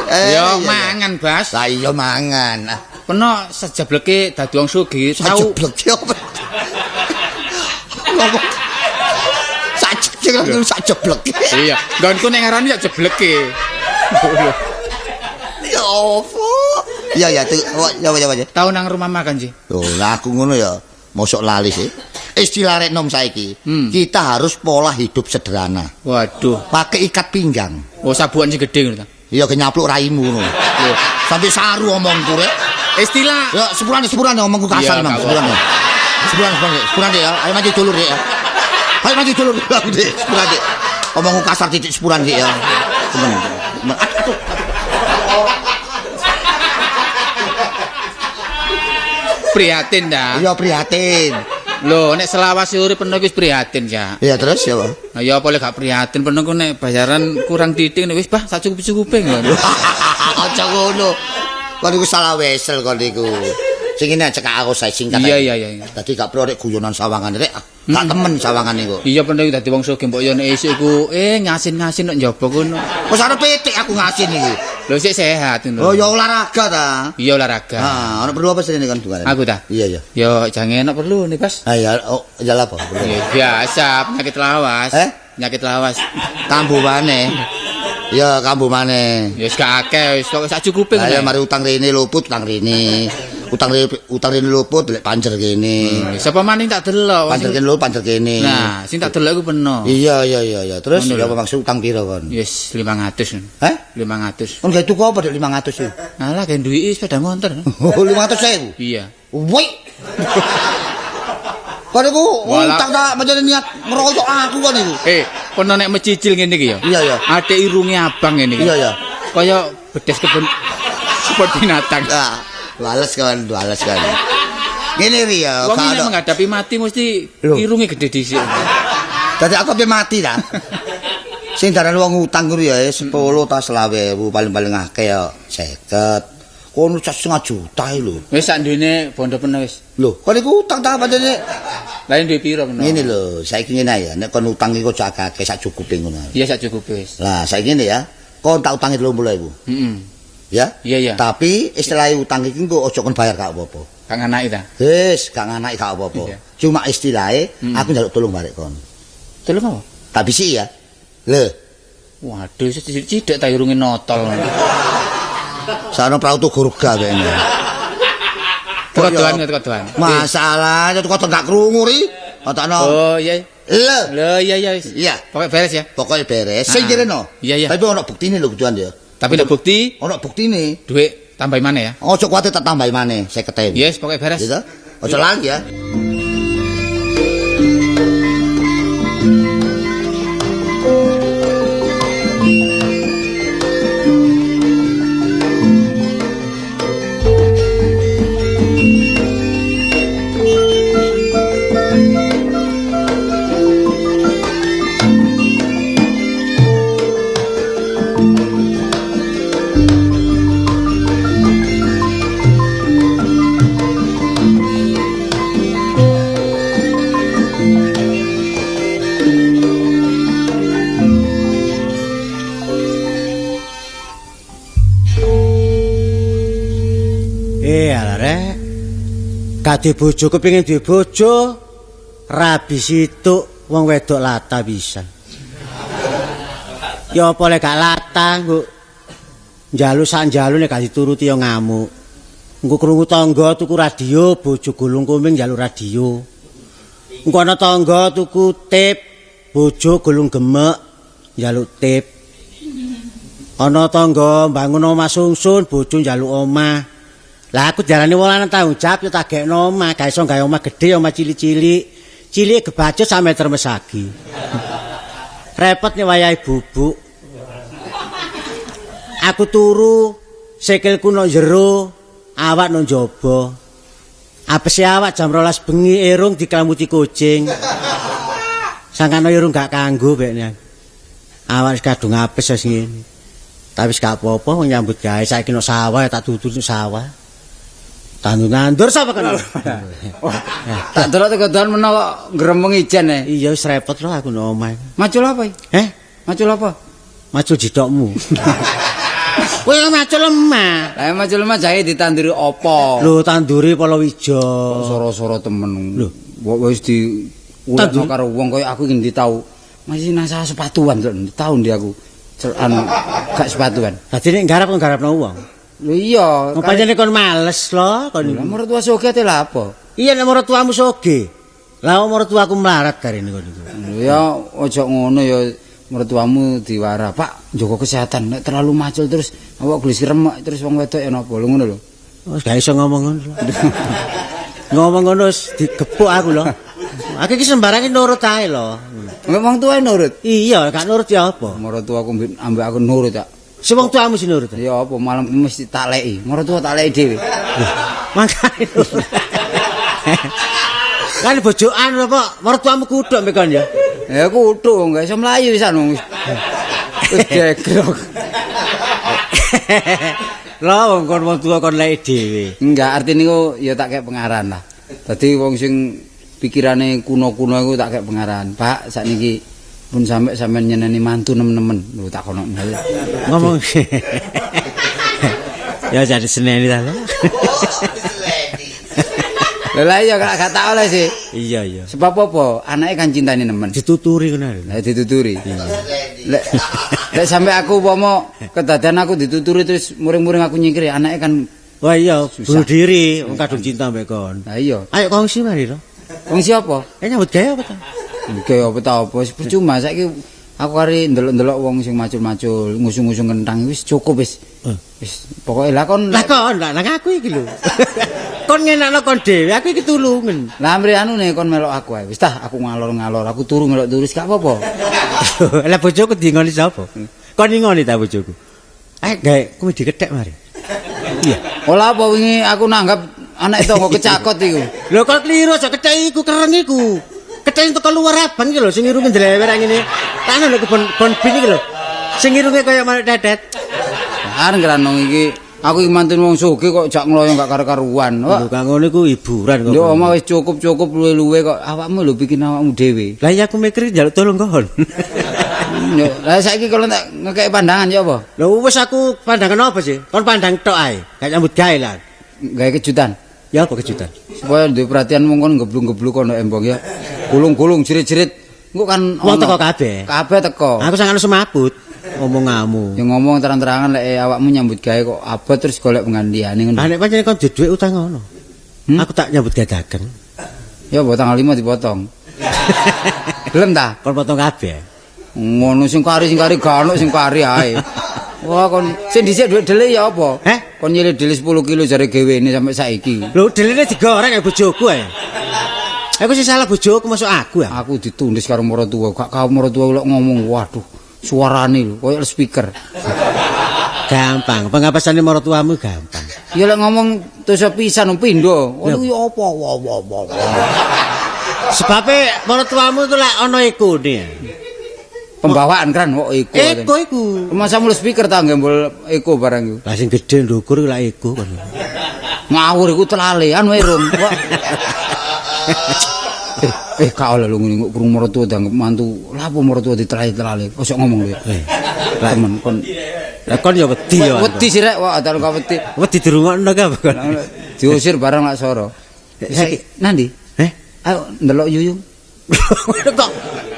Ya mangan, Bas. Lah iya mangan. Peno sejebleke dadi wong sugih. Sajebleke apa? Ngomong sajebleke sajebleke. Iya, nggonku nek ngarani sak jebleke. Ya opo? Ya ya, ya ya ya. Tau nang rumah makan sih. Lho, lah aku ngono ya. Mosok lali sih. Istilah rek nom saiki, kita harus pola hidup sederhana. Waduh, pakai ikat pinggang. Oh, sabukan sing gedhe ngono ta. Iya, kenyapluk raimu ngono. Sampai saru omongku rek. Istilah. Ya, sepurane omongku kasar mang, sepurane. Sepurane ya. Ayo maju dulur ya. Ayo maju dulur aku Dik, sepurane. Omongku kasar titik sepurane Dik ya. Temen. Aduh. Prihatin ta? Iya, prihatin. Lho, nek selawase urip peno wis prihatin ya. Iya, terus ya, Pak. Nah, ya apa lek gak prihatin peno ku nek bayaran kurang titik nek wis bah sak cukup-cukupe ngono. Aja ngono. Kon iku salah wesel kon iku. Sing ngene cekak aku sae singkat. Iya iya iya. Dadi gak perlu rek guyonan sawangan rek. Gak temen sawangan iku. Iya peno dadi wong sugih mbok yo nek esuk iku ngasin-ngasin nek njaba kono. Wis arep pitik aku ngasin iki. Lho sik sehat ngono. Oh ya olahraga ta. Iya olahraga. Ha, ono perlu apa sini kon dungane? Aku ta? Iya iya. Ya jange enak perlu nih, Bas. Ha ya, oh ya lha apa? Biasa penyakit lawas. Penyakit lawas. Kambuh maneh. Ya kambuh maneh. Ya wis gak akeh, wis kok sak cukupe ngono. Ya mari utang rene luput, utang rene. Utang rene luput lek panjer kene. Sapa maning tak delok. Panjer kene lho, panjer kene. Nah, sing tak delok iku peno. Iya iya iya iya. Terus ya apa maksud utang piro kon? Wis 500. Heh? 500. Kon gawe tuku apa dek 500 iki? Alah gawe duwiki sepeda motor. Oh, 500.000. Iya. Woi. Kon iku utang tak pancen niat ngeroyok aku kon iku. Kono nek mecicil ngene iki ya. Iya iya. Atik irunge abang ngene iki. Iya iya. Kaya bedes kebun kebun binatang. Ah, wales kon, wales kon. Ngene iki ya, wong nek menghadapi mati mesti irunge gede dhisik. Dadi aku ape mati ta. Sing darane wong utang kuwi ya 10 ta 20.000 paling-paling akeh ya 50. Kono 1,5 juta lho. Wis sak duwene bondo peno wis. Lho, kon iku utang ta pancene. Lah duwe piro peno? Ngene lho, saiki ngene ya, nek kon utang iku aja akeh sak cukupe ngono. Iya sak cukupe wis. Lah saiki ngene ya, kon tak utangi 30.000. Heeh. Ya? Iya iya. Tapi istilah utang iki engko aja kon bayar gak apa-apa. Gak nganaki ta? Wis, gak nganaki gak apa-apa. Cuma istilahe aku njaluk tolong balik kon. Tolong apa? Tak bisiki ya. Lho. Waduh, sithik-sithik ta irunge notol. Sakno prautu gurga kene. Kodoan kodoan. Masalah itu kok gak krungu ri. Otakno. Oh iya. Lho. Lho iya iya wis. Iya. Pokoke beres ya. Pokoke beres. Sing kireno. Iya iya. Tapi ono buktine lho kuduan ya. Tapi nek bukti, ono buktine. Dhuwit Tambahi maneh ya. Ojo kuwatir tak tambahi maneh 50.000. Yes, pokoke beres. Gitu. Ojo lali ya. Gak duwe bojo kepengin duwe bojo, rabi situk wong wedok lata pisan. Ya apa lek gak lata nggo njaluk sak njaluk nek gak dituruti ya ngamuk. Engko krungu tangga tuku radio, bojo gulung kuming njaluk radio. Engko ana tangga tuku tip, bojo gulung gemek njaluk tip. Ana tangga mbangun omah sungsun, bojo njaluk omah. Lah aku jarane wong lanang tanggung jawab ya tak gekno omah, gak iso gawe omah gedhe omah cilik-cilik. Cilik gebacut sak meter mesagi. Repot nek wayahe bubuk. Aku turu, sikilku nang jero, awak nang njaba. Apese awak jam 12 bengi irung diklamuti kucing. Sangkane irung gak kanggo bekne. Awak wis kadung apes wis ngene. Tapi wis gak apa-apa wong nyambut gawe saiki nang sawah tak tuturi sawah. Tandur-tandur sapa kan? Tak delok tegodan menawa ngremeng ijen e. Iya wis repot lho aku nang omah. Macul apa iki? Heh? Macul apa? Macul jithokmu. Kowe macul lemah. Lah macul lemah jahe ditanduri apa? Lho tanduri palawija. Soro-soro temen. Lho, wis di ulekno karo wong kaya aku iki ndi tau. Masih nang sepatuan tau ndi aku. Anu gak sepatuan. Dadi nek nggarap nggarapno wong. Lho iya, pancene kon males lho kon. Lah mertua soge te lha apa? Iya nek mertuamu soge. Lah mertuaku melarat karene kon iku. Lho ya aja ngono ya mertuamu diwarah, Pak, njaga kesehatan nek terlalu macul terus awak glis remek terus wong wedok ya napa lho ngono lho. Wis gak iso ngomong ngono. Ngomong ngono wis digepuk aku lho. Aku iki sembarange nurut ae lho. Wong tuwa nurut? Iya, gak nurut ya apa? Mertuaku ambek aku nurut tak. Si wong tuamu sing nurut. Ya apa malam mesti tak leki. Mertua tak leki dhewe. Mangkane. Kan bojokan apa mertuamu kuthuk mbek kon ya? Ya kuthuk gak iso mlayu wisan wong. Wis jegrok. Lah wong kon wong tuwa kon leki dhewe. Enggak, artine niku ya tak kek pengarahan lah. Dadi wong sing pikirane kuno-kuno iku tak kek pengarahan. Pak, sakniki pun sampe sampean nyeneni mantu nemen-nemen lho tak kono ngomong. Ya jadi seneni ta lho. Lah iya gak tak oleh sih. Iya iya. Sebab apa? Anake kan cintane nemen. Dituturi ngono lho. Lah dituturi. Lek lek sampe aku umpama kedadean aku dituturi terus muring-muring aku nyingkir anake kan wah iya bunuh diri wong kadung cinta mbek kon. Lah iya. Ayo kongsi mari lho. Kongsi apa? Nyambut gawe apa ta? Gawe apa ta apa wis percuma saiki aku kari ndelok-ndelok wong sing macul-macul, ngusung-ngusung kentang wis cukup wis. Wis pokoke lah kon lah kon lah nang aku iki lho. Kon ngenakno kon dhewe, aku iki tulungen. Lah amri anune kon melok aku ae. Wis tah aku ngalor-ngalor, aku turu melok turu wis gak apa-apa. Lah bojoku dingoni sapa? Kon ngoni ta bojoku? Gawe komedi kethek mari. Iya. Ola apa wingi aku nanggap anak tangga kecakot iku. Lho kok kliru aja kethek iku kereng iku. Kethek teko luar abang iki lho sing irunge ndlewer ngene. Tanah lho kebon bon bin iki lho. Sing irunge kaya manuk tetet. Areng ngrano iki aku iki mantun wong sugih kok jak ngloyo gak karo-karuan. Lho kang ngono iku hiburan kok. Lho omah wis cukup-cukup luwe-luwe kok awakmu lho bikin awakmu dhewe. Lah iya aku mikir njaluk tolong kon. Lah saiki kalau tak ngekeki pandangan ya apa? Lho wis aku pandangan apa sih? Kon pandang tok ae, gak nyambut gawe lah. Gawe kejutan. Ya apa kejutan? Supaya duwe perhatian wong kon geblung-geblung kono embong ya. Gulung-gulung jerit-jerit. Engko kan wong teko kabeh. Kabeh teko. Aku sangkane semaput omonganmu. Ya ngomong terang-terangan lek awakmu nyambut gawe kok abot terus golek penggantiane ngono. Lah nek pancen kon duwe dhuwit utang ngono. Aku tak nyambut gawe dagang. Ya mbok tanggal 5 dipotong. Gelem ta? Kon potong kabeh. Ngono sing kari gak ono sing kari ae. Wah kon sing dhisik dhuwit dhelik ya apa? Heh? Kon nyilih dele 10 kilo jare gewene sampe saiki. Lho delene digoreng ya bojoku ae. Aku sing salah bojoku masuk aku ya. Aku ditundis karo maratuwa. Gak kau maratuwa lek ngomong, waduh, suarane lho koyo speaker. Gampang, pengapasane maratuwamu gampang. Ya lek ngomong dosa pisan pindho. Ngono kuwi apa wa wa wa. Sebabe maratuwamu itu lek ana ekone. Pembawaan kan kok eko. Eko iku. Masa mulu speaker ta gembol eko barang iku. Lah sing gedhe ndukur lek eko kon. Ngawur iku telale anu erung. Gak oleh lho ngene kok krungu maratuwa dianggep mantu. Lha apa maratuwa ditelale-telale? Ojo ngomong lho ya. Temen kon. Lah kon ya wedi ya. Wedi sih rek, wah dalu wedi. Wedi dirungokno ka apa kon? Diusir barang lak soro. Saiki nandi? Eh? Ayo ndelok yuyu. Kok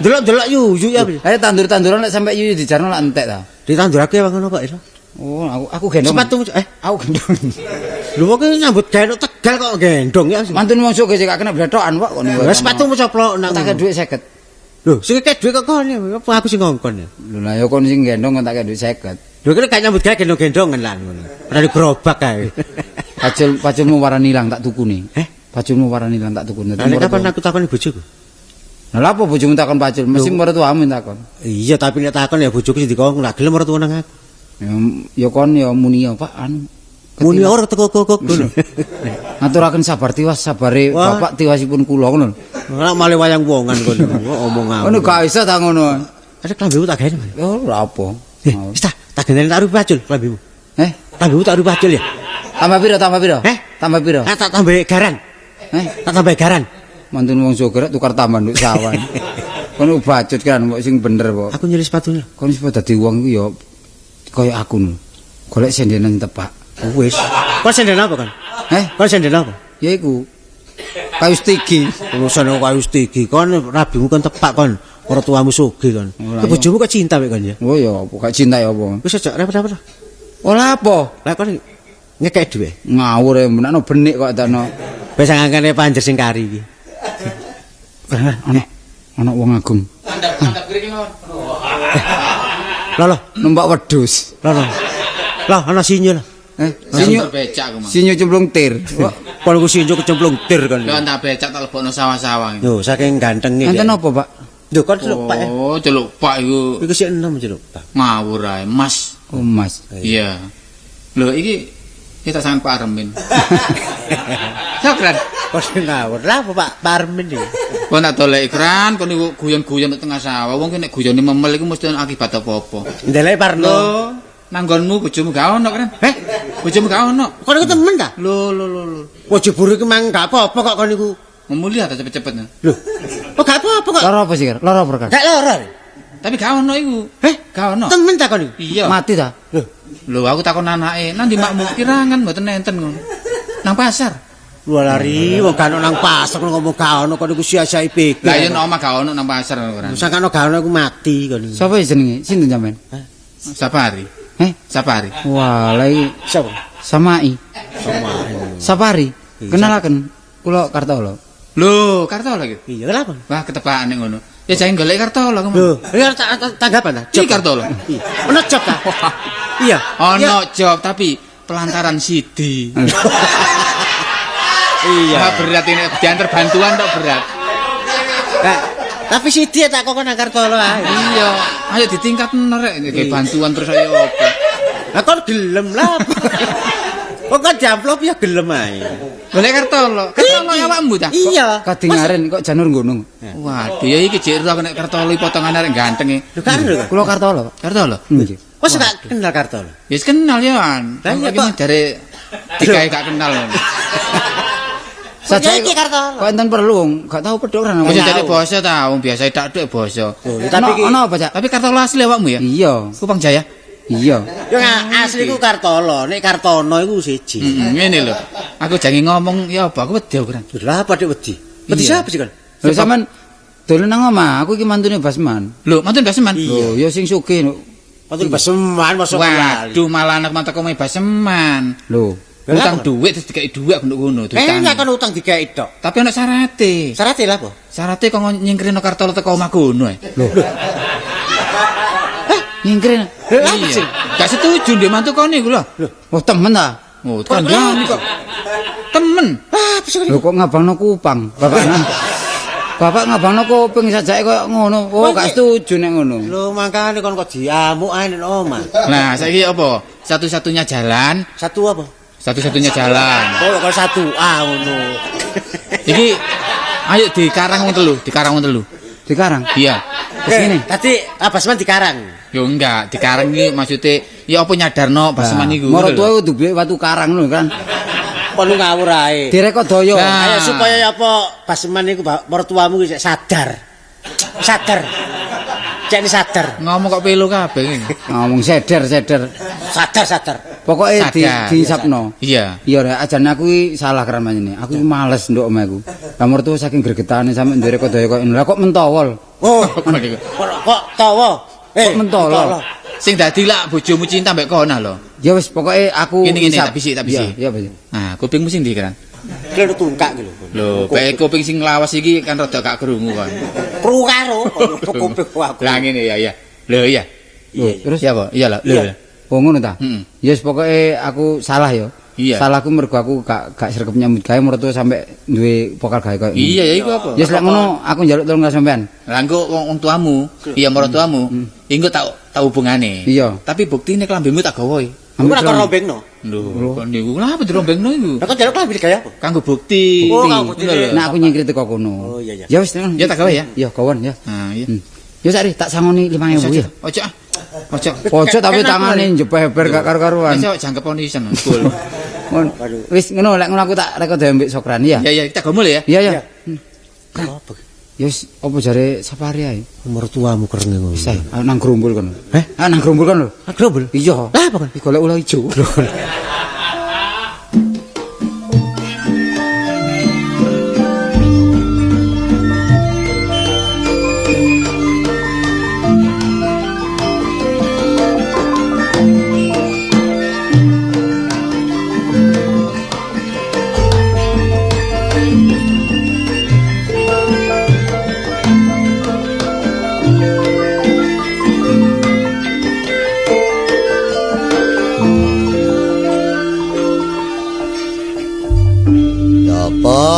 ndelok-ndelok yuyu ya. Ayo tandur-tanduran lek sampe yuyu dijarno lak entek ta. Ditandurake wae ngono kok iso. Oh, aku gendong. Sepatu aku gendong. Lho kok nyambut gawe nek Tegal kok gendong ya. Mantun wong sugih gak kena blethokan kok ngono. Lah sepatumu coplok nang. Tak kei dhuwit 50. Lho, sing kei dhuwit kok kon apa aku sing ngongkon ya? Lho lah ya kon sing gendong kok tak kei dhuwit 50. Lho kene gak nyambut gawe gendong-gendongan lan ngono. Ora gerobak kae. Pacul paculmu warani ilang tak tukune. Eh? Paculmu warani ilang tak tukune. Lah kapan aku takoni bojoku? Lah lha apa bojomu takon pacul? Mesti mertuamu takon. Iya, tapi nek takon ya bojoku sing dikon lak gelem mertua nang aku. Ya kon ya muni ya Pak anu. Muni ora teko kok ngono. Ngaturaken sabar tiwas sabare bapak tiwasipun kula ngono. Ora malah wayang wongan kono. Omong aku. Ngono gak iso ta ngono. Ada klambimu tak gawe. Ya ora apa. Wis ta, tak geneni tak rubah pacul klambimu. Eh, klambimu tak rubah pacul ya. Tambah piro, tambah piro? Eh, tambah piro? Tak tambah garan. Eh, tak tambah garan. Mantun wong sugih tukar tambah nduk sawah. Kono bacut kan mbok sing bener kok. Aku nyilih sepatunya. Kon wis dadi wong iku ya kaya aku nu. Golek sendenan tepak. Wis. Kon senden apa kon? Eh, kon senden apa? Ya iku. Kayu stigi. Urusan kayu stigi kon rabimu kon tepak kon. Mertuamu sugih kon. Bojomu kok cinta mek kon ya? Oh ya, kok cinta ya apa? Wis aja repot-repot. Ora apa? Lah kon ngekek dhuwit. Ngawur ya menakno benik kok takno. Wis angkane panjer sing kari iki. Ana ana wong agung. Andap mriki mawon. Lho lho, numpak wedhus. Lho lho. Lah ana sinyo lho. Eh, sinyo becak ku, Mas. Sinyo cemplung tir. Kon ku sinyo kecemplung tir kon. Lho tak becak tak lebokno sawah-sawah. Lho, saking gantenge. Enten apa, Pak? Lho kon celuk Pak. Oh, celuk Pak iku. Iku sik enom celuk Pak. Ngawur ae, Mas. Oh, Mas. Iya. Lho iki kita sangat Pak Armin. Sokran. Kok ngawur lah apa Pak Parmin iki. Kon tak dolek ikran, kon niku guyon-guyon nek tengah sawah. Wong ki nek guyone memel iku mesti ono akibat apa-apa. Ndelek Parno. Nanggonmu bojomu gak ono kan? Eh, bojomu gak ono. Kon iku temen ta? Lho lho lho lho. Bojo buru iki mang gak apa-apa kok kon niku. Memulia ta cepet-cepet. Lho. Oh gak apa-apa kok. Lara apa sih, Kar? Lara apa, Kar? Gak lara. Tapi gak ono iku. Eh, gak ono. Temen ta kon iku? Iya. Mati ta? Lho. Lho aku takon anake, nang ndi makmu kirangan mboten enten ngono. Nang pasar. Lu lari wong gak ono nang pasar ngomong gak ono kon iku sia-sia pikir. Lah iya nek omah gak ono nang pasar ora. Sangkano gak ono iku mati kon. Sapa jenenge? Sinten sampean? Sapari. Eh, Sapari. Wah, lha iki sapa? Samai. Samai. Sapari. Kenalaken kula Kartolo. Lho, Kartolo iki. Iya, kenapa? Wah, ketepaan nek ngono. Ya jangan golek Kartolo kok. Lho, iya tanggapan ta? Iki Kartolo. Iya. Ono job ta? Iya. Ono job tapi pelantaran sidi. Iya. Wah, berat ini diantar bantuan tok berat. Nah, tapi sidi tak kok nang Kartolo ae. Iya, ayo ditingkatno rek kayak bantuan terus ayo opo. Lah kon gelem lah. Kok kon diamplop ya gelem ae. Golek Kartolo. Kartolo awakmu ta? Iya. Kadingaren kok janur nggonung. Waduh, ya iki jek ro aku nek Kartolo potongane arek ganteng e. Lho kan lho. Kula Kartolo, Pak. Kartolo. Nggih. Wes gak kenal Kartolo. Ya wis kenal ya, An. Lah iya Iki mung jare digawe gak kenal. Saja iki Kartolo. Kok enten perlu wong gak tau pedhok ora. Wis jare basa ta, wong biasa tak dhek basa. Tapi iki ono apa, Cak? Tapi Kartolo asli awakmu ya? Iya. Kupang Jaya. Iya. Yo asli ku Kartolo, nek Kartono iku siji. Ngene lho. Aku jange ngomong ya apa, aku wedi aku kan. Lha apa dik wedi? Wedi siapa sih kon? Lho sampean dolen nang omah, aku iki mantune Basman. Lho, mantune Basman? Lho, ya sing sugih. Mantune Basman masuk. Waduh, malah anak mantu kowe Basman. Lho, utang duit terus dikeki dhuwit aku nduk ngono. Eh, kon utang dikeki tok. Tapi ono syarate. Syarate lha apa? Syarate kok nyingkrino Kartolo teko omah kono. Lho. Nyingkrin. Iya. Gak setuju ndek mantu kon iku lho. Oh, temen ta? Oh, kandhane kok. Temen. Ah, bisa Lho kok ngabangno kupang, Bapak. Bapak ngabangno kuping sajake koyo ngono. Oh, gak setuju nek ngono. Lho mangkane kon kok diamuk ae nek omah. Nah, saiki apa? Satu-satunya jalan, Satu apa? satu-satunya jalan. Oh, kok satu A ngono. Iki ayo dikarang wong telu, dikarang wong telu. Dikarang. Iya. Terus ngene. Tadi Basman dikarang. Yo enggak, dikarang iki maksude ya apa nyadarno Basman iku. Moro tuwa kudu duwe watu karang lho kan. Kon ngawur ae. Direkodaya. Nah. Ayo supaya ya apa Basman iku mertuamu iki sadar. Sadar. Cek ini sadar. Ngomong kok pelu kabeh ngene. Ngomong seder-seder. Sadar sadar. Pokoke di Sadar. diisapno. Iya. Iya rek, ajane aku iki salah keran manjene. Aku iki males nduk omahku. Lah mertua saking gregetane sampe ndere kodaya koyo ngono. Lah kok mentowol. Oh, kok tawa? Kok mentolo? Sing dadi lak bojomu cinta mbek kono lho. Ya wis pokoke aku Ngene, ngene, isap. tak bisik, tak bisik. Iya, iya bisik. Nah, kupingmu sing ndi kan? Kene tungkak iki lho. Lho, bae kuping sing lawas iki kan rada gak krungu kon. Kru karo kuping aku. Lah ngene ya, iya. Lho iya. Lho, terus Iya apa? Iya lho. Lho. oh ngono ta? Heeh. Ya wis pokoke aku salah ya. Iya. Salahku mergo aku gak sregep nyambut gawe mertua sampe duwe pokal gawe koyo ngono. Iya ya iku apa? Ya wis lek ngono aku njaluk tolong karo sampean. Lah engko wong tuamu, iya maratuamu, engko tak hubungane. Iya. Tapi buktine klambimu tak gawa. Aku ora kok rombengno. Lho, kok niku lha apa dirombengno iku? Lah kok njaluk klambi gawe apa? Kanggo bukti. Oh, kanggo bukti. Ngono lho. Nek aku nyingkir teko kono. Oh, iya, iya. Ya wis ngono. Ya, tak gawe ya. Iya, gawon ya. Nah, iya. Ya sari tak sangoni 5000 ya. Ojo ah. Ojo. Ojo tapi tangane njebeber gak karu-karuan. Wis jangkep ono isan. Kul. Ngono. Wis ngono lek ngono aku tak rekod ambek Sokran ya. Ya ya, kita gomul ya. Iya ya. Apa? Ya wis apa jare safari ae. Mertuamu kerenge ngono. Wis ae, ayo nang grumbul kono. Eh? Ayo nang grumbul kono lho. Ah, grumbul? Iya. Lah apa kon? Iki golek ula ijo.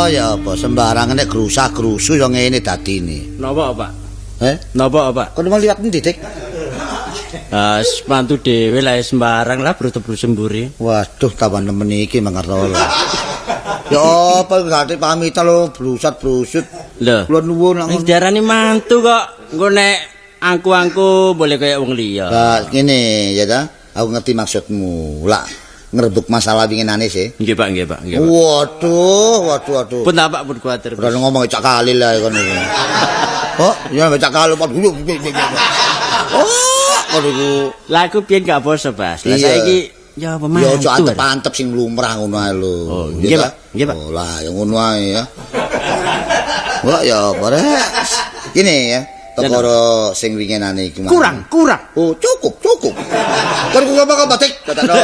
Ya apa sembarang nek grusah-grusu ya ngene dadine. Napa, Pak? Eh? Napa, Pak? Kon mau liwat endi, Dik? Ah, mantu dhewe lah sembarang lah brutu-brutu semburi. Waduh, tambah nemen iki mangertolo. Ya apa gak pamitan lho, brusat-brusut. Lho. Kula nuwun lak Wis diarani mantu kok. Engko nek angku-angku boleh kaya wong liya. Lah ngene ya ta, aku ngerti maksudmu. Lah ngrebuk masalah winginane sih. Nggih, Pak, nggih, Pak, nggih, Pak. Waduh, waduh, waduh. Pun ta, Pak, pun kuwatir. Ora ngomong cak kali lah kon iku. Oh, ya cak kali Pak. Oh, kon iku. Lah aku piyen gak basa, Bas. Lah Iya. saiki ya apa mantu. Ya aja antep-antep sing lumrah ngono ae lho. Oh, Ya nggih, ta? Pak. Nggih, Pak. Oh, lah ya ngono ae ya. Wah, ya apa rek. Gini ya, perkara sing winginane iki. Kurang, kurang. Oh, cukup, cukup. Kon ku ngomong apa, Dik? Dadakno.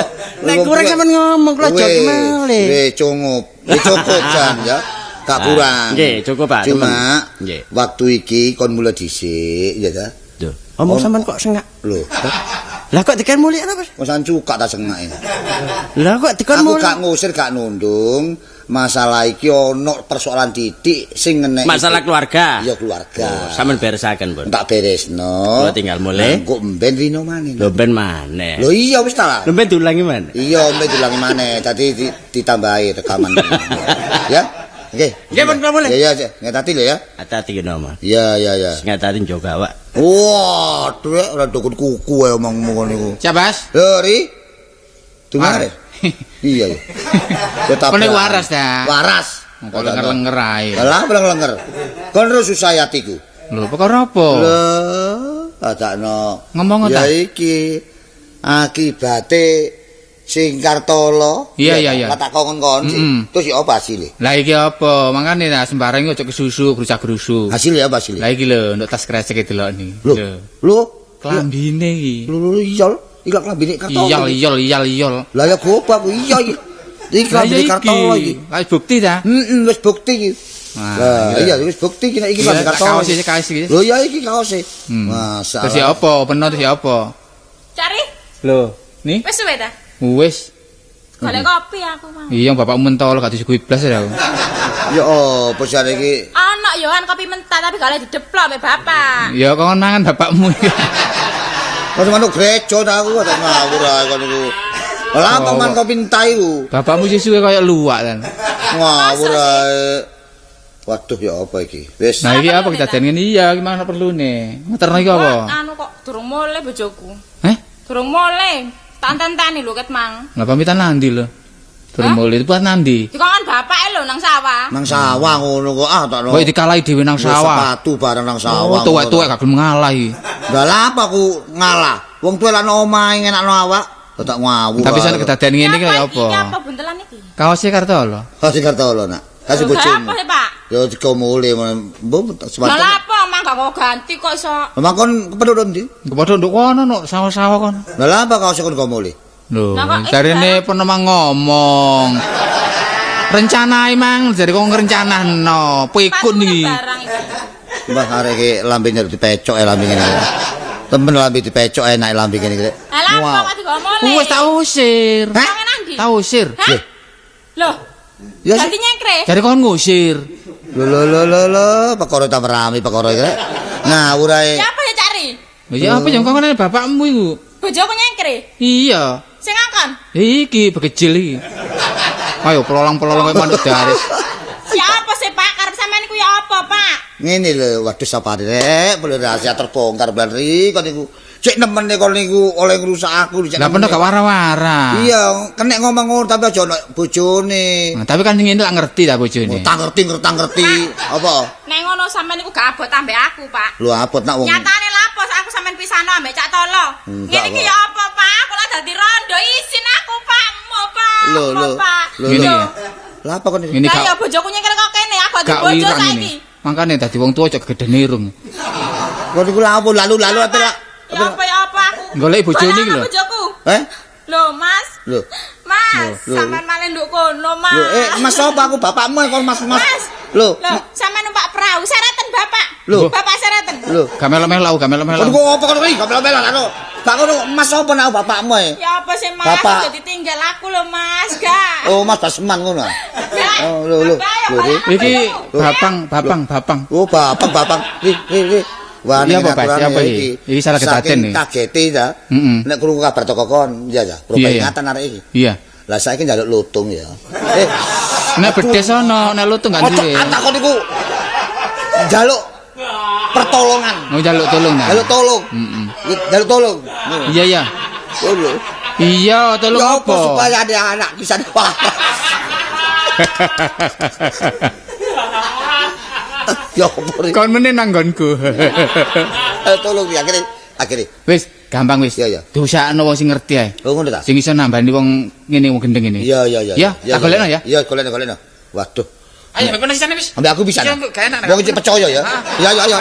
Nek kurang sampean ngomong kula aja malih. Wis cukup. Wis cukup jan ya. Gak kurang. Nggih, cukup, Pak. Cuma Nggih. waktu iki kon mulai dhisik ya ta. Lho, omong sampean kok sengak. Lho, Lah kok dikan mulia apa? Kosan cuka ta sengake. Lah kok dikan Aku mulia? gak ngusir, gak nundung. Masalah iki ono persoalan titik sing ngenek. Masalah keluarga. Iya keluarga. Oh, sampean beresaken, Pun. Tak beresno. Lho, tinggal mulih. Engko mben rino maneh. Lho ben maneh. Lho iya wis ta lah. Lho ben diulangi maneh. Iya, mben diulangi maneh. Dadi ditambahi rekaman. Ya. Oke. Nggih, Pun, kula mulih. Ya ya, ngetati lho ya. Hati-hati kena, Mas. Iya, iya, iya. Ngatati njogo awak. Wah, duwe ora dukun kuku ae omongmu ngono iku. Siap, Bas? Lho, Ri. Dengar. Iya, iya. Tetap. Kon iku waras ta? Waras. Kok lenger-lenger ae. Lah, lenger-lenger. Kon terus susah atiku. Lho, perkara apa? Lho, adakno. Ngomong Ya ta? iki akibate sing Kartolo. Iya, iya, iya. Lah tak kon-kon sih. Terus ya apa hasilnya? Lah iki apa? Mangkane ta sembarang iki aja kesusu, grusak-grusu. Hasilnya apa hasilnya? Lah iki lho, nduk tas kresek iki delok ni. Lho, lho, Klambine iki. lho, lho, iya, iki klambine Kartolo. Iyol, iyol, iyol, iyol. Lah ya gopak ku iya iki. Iki Lah klambine Kartolo iki. Lah wis bukti ta? Heeh, wis bukti iki. Nah, Lah iya. iya wis bukti iki nek iki Iya, klambi Kartolo. kaos iki, kaos iki. Lho iya iki kaose. Hmm. Masalah. Terus ya apa? Peno terus ya apa? Cari, Lho, nih wis suwe ta? wis. Golek kopi aku mau. Iya, bapakmu mentol gak disuguhi blas ya aku. Ya apa sih arek iki? Ana ya kan kopi mentah tapi gak oleh dideplok mbek bapak. Ya kok mangan bapakmu. Kok manuk gereja ta aku kok ngawur ae kon niku. Lah apa man kopi entah iku? Bapakmu sesuwe kaya luwak kan. Ngawur ae. Waduh ya apa iki? Wis. Nah iki apa kejadian ngene iya gimana perlune? Ngeterno iki apa? Anu kok durung mulih bojoku. Heh? Durung mulih. Tak tenteni lho ket mang. Lah pamitan nandi lho? Durung mulih buat nandi? Dikongkon bapake lho nang sawah. Nang sawah ngono kok ah tak. Kok dikalahi dhewe nang sawah. Sepatu bareng nang sawah. Oh, tuwek-tuwek gak gelem ngalah iki. Lah lha apa aku ngalah? Wong tuwek lan omahe ngenakno awak. Tak ngawur. Tapi sampe kedadean ngene iki kaya apa? Iki apa buntelan iki? Kaose Kartolo. Kaose Kartolo nak. Kasih bojomu. Apa sih, Pak? Ya dikomule mbok sepatu. Lah apa mang gak kok ganti kok iso. Lah kon kepethuk ndi? Kepethuk nduk kono nok sawah-sawah kono. Lah lha apa kaose kon komule? Lho, jarene pernah ngomong. Rencanae mang jare kok ngrencanahno, pikun iki. Mbah arek iki lambene dipecok e lambe ngene. Temen lambe dipecok enak lambe ngene iki. Lah apa kok digomole? Wis tak usir. Tak usir. Lho. Ya ganti nyengkre. Jare kon ngusir. Lho lho lho lho lho, perkara tambah rame perkara iki. Ngawur ae. Ya apa ya cari? Ya apa yang kok ngene bapakmu iku? Bojoku nyengkre. Iya. Sing ngakon? Iki bekecil iki. Ayo pelolang-pelolang koyo manuk daris. Siapa sih Pak? Karep sampean iku ya apa, Pak? Ngene lho, waduh sapane rek, boleh rahasia terbongkar bari kon niku. Cek nemene kon niku oleh ngrusak aku cek. Lah peno gak wara-wara. Iya, kenek ngomong ngono tapi aja ono bojone. Nah, tapi kan ngene lak ngerti ta bojone. Oh, tak ngerti, Apa? Nek ngono sampean niku gak abot ambek aku, Pak. Lho abot nak wong. Nyatane lapo aku sampean pisano ambek Cak Tolo. Ngene iki ya apa, Pak? Aku lak dadi rondo isin aku, Pak. Mo, Pak. Lho lho. Lho. Lah apa kon iki? Lah ya bojoku nyengker kok kene, aku dadi bojo saiki. Mangkane dadi wong tuwa aja gegedene irung. Kon niku lha apa lalu-lalu apa lak. Ya apa ya apa aku. Golek bojone iki lho. Bojoku. Eh? Lho, Mas. Lho. Mas, sampean malah nduk kono, Mas. Lho, Mas sapa aku bapakmu kon Mas Mas. Lho, sampean numpak perahu, sereten bapak. Lho. Bapak sereten. Lho, gak melo-melo, gak melo-melo. Kon kok apa kon iki gak melo-melo aku. Gak ngono Mas sapa nek bapakmu e? Ya apa sih Mas, dadi tinggal aku lho Mas, gak. Oh, Mas Basman ngono. Oh, lho lho. Iki bapang, bapang, bapang. Oh, bapang, bapang. Ri. Wah, iya apa, Pak? Siapa iki? Iki salah kedaden iki. Kagete ta. Nek krungu kabar teko kon, iya ya, berubah ingatan arek iki. Iya. Lah saiki njaluk lutung ya. Nek bedes ono, nek lutung gak duwe. Ojo takon niku. Njaluk pertolongan. Oh, njaluk tolong nah. Njaluk tolong. Heeh. Njaluk tolong. Iya, iya. Tolong. Iya, tolong apa? Supaya ada anak bisa diwaras. Ya apa? Kon meneh nang nggonku. Tolong ya akhire akhire. Wis, gampang wis. Iya, iya. Diusahakno wong sing ngerti ae. Oh ngono ta. Sing iso nambani wong ngene wong gendeng ngene. Iya, iya, iya. Ya, tak golekno ya. Iya, golekno, golekno. Waduh. Ayo, kono sisane wis. Ambek aku bisa. Wong iki percaya ya. Iya, iya, iya.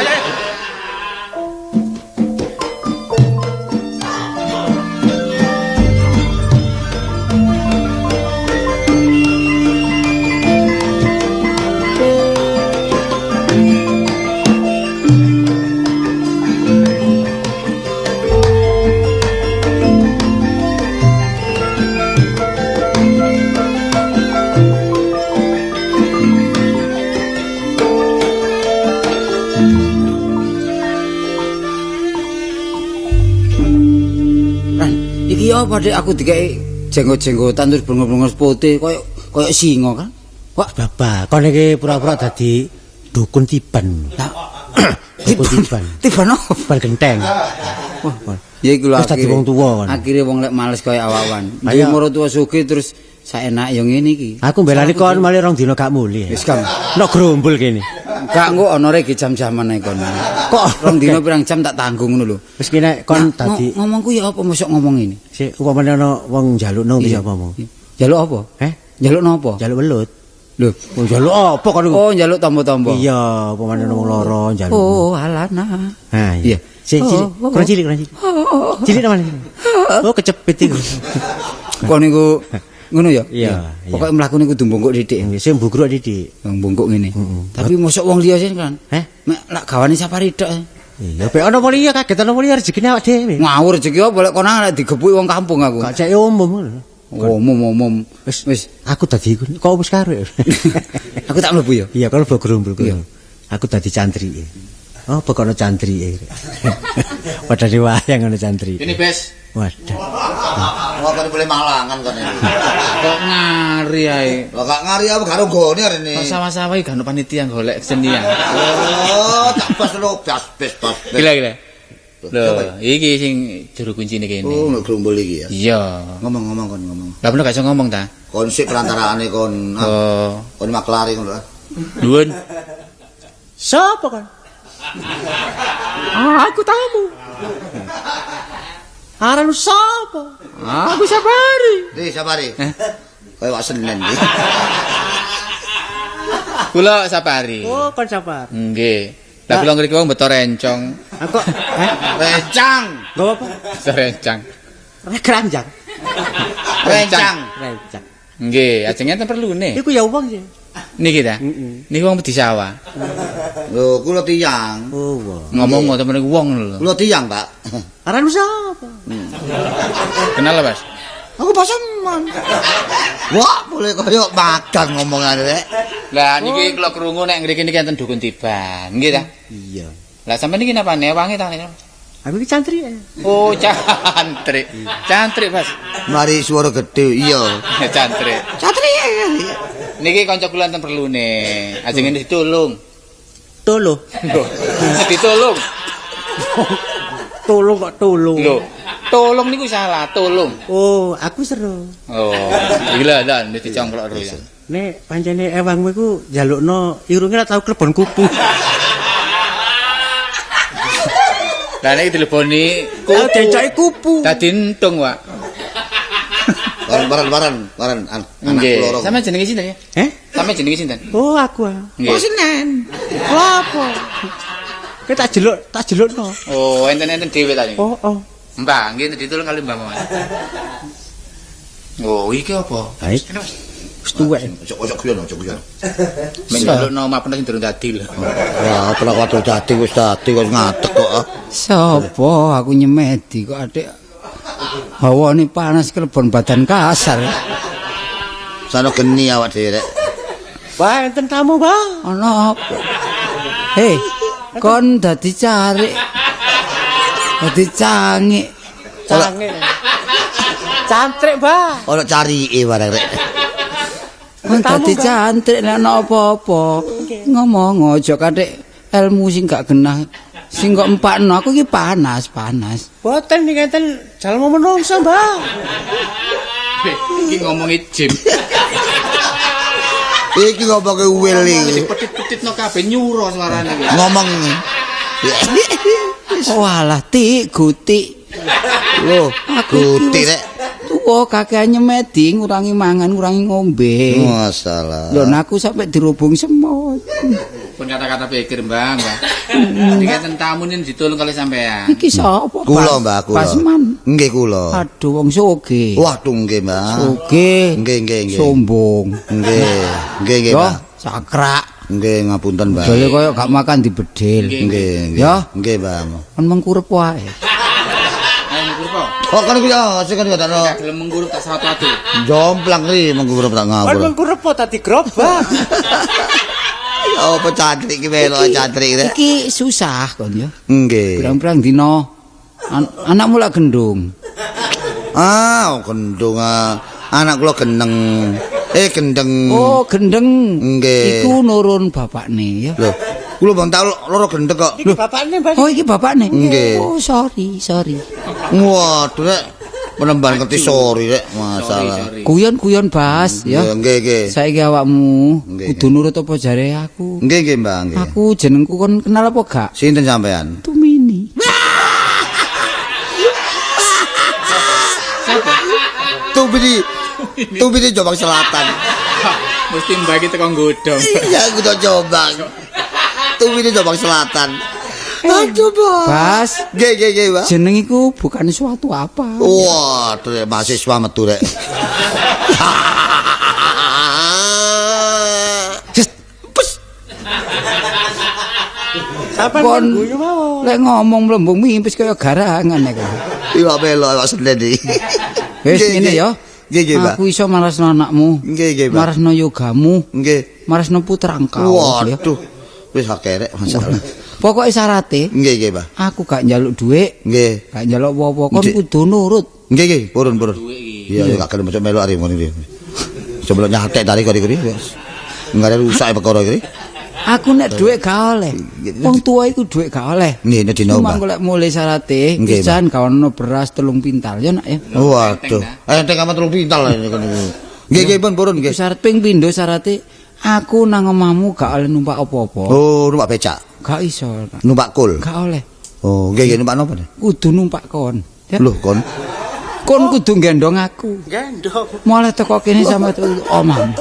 Iki apa Dik aku dikeki jenggot-jenggotan terus brengos-brengos putih koyo koyo singa kan. Wah, bapak, kon iki pura-pura dadi dukun tiban. Dukun tiban. Tiban apa? Tiban genteng. Wah, ya iku lho. Wis dadi wong tuwa kon. Akhire wong lek males koyo awawan. Duwe maratuwa sugih terus saenak yo ngene iki. Aku mbelani kon malah rong dina gak mulih. Wis kam. Nok grombol kene. Gak engko onore iki jam-jaman ae kon. Kok rong dina pirang jam tak tanggung ngono lho. Wis kene kon dadi ngomongku ya apa mosok ngomong ngene. Sik upamane ana wong njalukno bisa apa ngomong. Njaluk apa? Eh? Njaluk napa? Njaluk welut. Lho, njaluk apa kon niku? Oh, njaluk tombo-tombo. Iya, upamane ana wong lara njaluk. Oh, alana. Ha iya. Sik cilik, kurang cilik, kurang cilik. Cilik namane. Oh, kecepit iku. Kon niku ngono ya? Iya. Pokoke mlaku niku kudu mbungkuk dhithik. Sing mbungkuk dhithik. Mbungkuk ngene. Tapi mosok wong liya sing kan. Heh? Mek lak gawane safari tok. Iya, ben ana wong liya kaget ana wong liya rezekine awak dhewe. Ngawur rezeki apa lek kono lek digepuki wong kampung aku. Gak cek umum ngono. Omom-omom. Wis, aku dadi iku kok wis karo ya. Aku tak mlebu ya. Iya, kalau gerombol kono. Aku dadi cantri. Oh, pokoknya cantri. Padha wayang ngono cantri. Ini Bes. Waduh. Wah, kan boleh malangan kan ini. Kok ngari ae. Lah gak ngari aku gak nggone arene. Kok sawah-sawah iki gak ono panitia golek kesenian. Oh, tak bas lho, bas bas bas. Gila-gila. Lho, iki sing juru kuncine kene. Oh, nek gerombol iki ya. Iya. Ngomong-ngomong kon ngomong. Lah bener gak iso ngomong ta? Kon sik perantarane kon. Oh. Kon maklari ngono lho. Nuwun. Sopo kon? Aku tamu. Aran sapa? Aku Sabari. Di Sabari. Kaya wak Senen iki. Kula Sabari. Oh, kon Sabari. Nggih. Lah kula ngriki wong beto rencong. Aku rencang. Nggo apa? Beto rencang. Keranjang. Rencang. Rencang. Nggih, ajeng enten perlune. Iku ya wong sih. Niki ta? Niki wong di sawah. Lho, kula tiyang. Oh, wong. Ngomong ngoten niku wong lho. Kula tiyang, Pak. Aran sapa? Kenal, Mas? Aku paseman. Wah, boleh koyo magang ngomongane rek. Lah niki kula krungu nek ngriki niki enten dukun tiban. Nggih ta? Iya. Lah sampeyan niki napane wangi ta niki? Aku iki cantrik. Oh, cantrik. Cantrik, Mas. Mari suara gede, iya. Cantrik. Cantrik. Niki kanca kula enten perlune. Ajeng ngene ditulung. Tolong. Lho, ditulung. Tolong kok tolong. Lho, tolong niku salah, tolong. Oh, aku seru. Oh, iki lho, lho, dicongklok ro ya. Nek pancene ewangmu iku njalukno irunge ora tau klebon kupu. Lah nek dileboni kupu. Decoke kupu. Dadi entung, Pak. Bareng-bareng, bareng anak loro. Sampe jenenge sinten ya? Heh? Sampe jenenge sinten? Oh, aku. Oh, Senen. Lha apa? Kowe tak jeluk, tak jelukno. Oh, enten-enten dhewe ta niki. Oh, oh. Mbah, nggih ditulung kali Mbah mawon. Oh, iki apa? Baik. Wis tuwek. Ojo guyon, ojo guyon. Menjalukno mapan sing durung dadi lho. Wah, apa kok dadi wis dadi kok ngadeg kok. Sopo aku nyemedi kok adik hawane panas klebon badan kasar. Sono geni awak dhewe rek. Wah, enten tamu, Bang. Ana apa? Hei, kon dadi carik. Dadi cangik. Cangik. Cantrik, Bang. Ana carike barang rek. Kon dadi cantrik nek ana apa-apa. Ngomong aja kathik ilmu sing gak genah. Sing kok empakno aku iki panas, panas. Boten niki enten jalma menungso, Mbah. Iki ngomongi jim. Iki ngomongi wil iki. Petit-petitno kabeh nyuro suarane iki. Ngomong. Oh alah tik gutik. Lho, gutik rek. Tuwa kakean nyemedi ngurangi mangan, ngurangi ngombe. Masalah. Lho aku sampe dirubung semut. Pun kata-kata pikir, Mbah, Mbah. Niki enten tamu niki ditulung kali sampean. Iki sapa? Kula, Mbah, kula. Pasman. Nggih kula. Aduh wong sugih. Waduh nggih, Mbah. Sugih. Nggih, nggih, nggih. Sombong. Nggih. Nggih, nggih, Mbah. Sakrak. Nggih, ngapunten, Mbah. Jale koyo gak makan dibedil. Nggih, nggih. Ya. Nggih, Mbah. Kon mengkurep wae. Ayo mengkurep. Oh, kan kuwi ya, sing kan tak Gak gelem mengkurep tak satu adu. Jomplang iki mengkurep tak ngawur. Kon mengkurep apa tadi gerobak? Apa cantrik iki melok cantrik rek. Iki susah kon ya. Nggih. Pirang-pirang dina anakmu lak gendung. Ah, gendung ah. Anak kula geneng. Gendeng. Oh, gendeng. Nggih. Iku nurun bapakne ya. Lho, kula bang tau loro gendeng kok. Iki bapakne, Mbah. Oh, iki bapakne. Nggih. Oh, sorry, sorry. Waduh rek. Penemban ngerti sorry rek, masalah. Guyon-guyon Bas ya. Nggih, nggih. Saiki awakmu kudu nurut apa jare aku. Nggih, nggih, Mbah, nggih. Aku jenengku kon kenal apa gak? Sinten sampean? Tumini. Tumini. Tumini Jombang Selatan. Mesti mbah iki teko nggodhong. Iya, aku Jombang. Tumini Jombang Selatan. Aduh, Bos. Bas. Nggih, nggih, nggih, Pak. Jeneng iku bukan suatu apa. Waduh, mahasiswa metu rek. Pes. Sampeyan guyu mawon. Lek ngomong mlembung mimpis kaya garangan nek. Iwak melo iwak senen iki. Wis ngene ya. Nggih, nggih, Mbah. Aku iso marasno anakmu. Nggih, nggih, Mbah. Marasno yogamu. Nggih. Marasno putra engkau. Waduh. Wis akerek masalah. Pokoke syarate, nggih, nggih, Mbah. Aku gak njaluk dhuwit. Nggih. Gak njaluk apa-apa, kon kudu nurut. Nggih, nggih, purun-purun. Iya, ya gak gelem aja melok arek ngene iki. Aja melok nyatek tarik kok iki. Enggak ada rusak perkara iki. Aku nek dhuwit gak oleh. Wong tuwa iku dhuwit gak oleh. Nggih, nek dina Mbah. Cuma golek mulih syarate, pisan gak ono beras 3 pintal ya nak ya. Waduh. Enteng amat 3 pintal niku. Nggih, nggih, pun purun nggih. Syarat ping pindho syarate aku nang omahmu gak oleh numpak apa-apa. Oh, numpak becak. Gak iso. Numpak kul. Gak oleh. Oh, nggih, nggih numpak napa? Kudu numpak kon. Lho, kon. Kon kudu gendong aku. Gendong. Mulai teko kene sampe omahmu.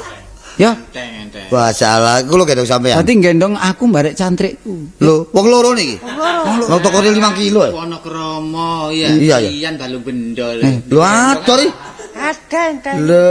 Ya. Wah, salah. Iku lho gendong sampean. Dadi gendong aku barek cantrikku. Lho, wong loro niki. Wong tokone 5 kilo. Ono kromo ya. Iyan balung bendol. Lho, ador iki. Ada. Lho,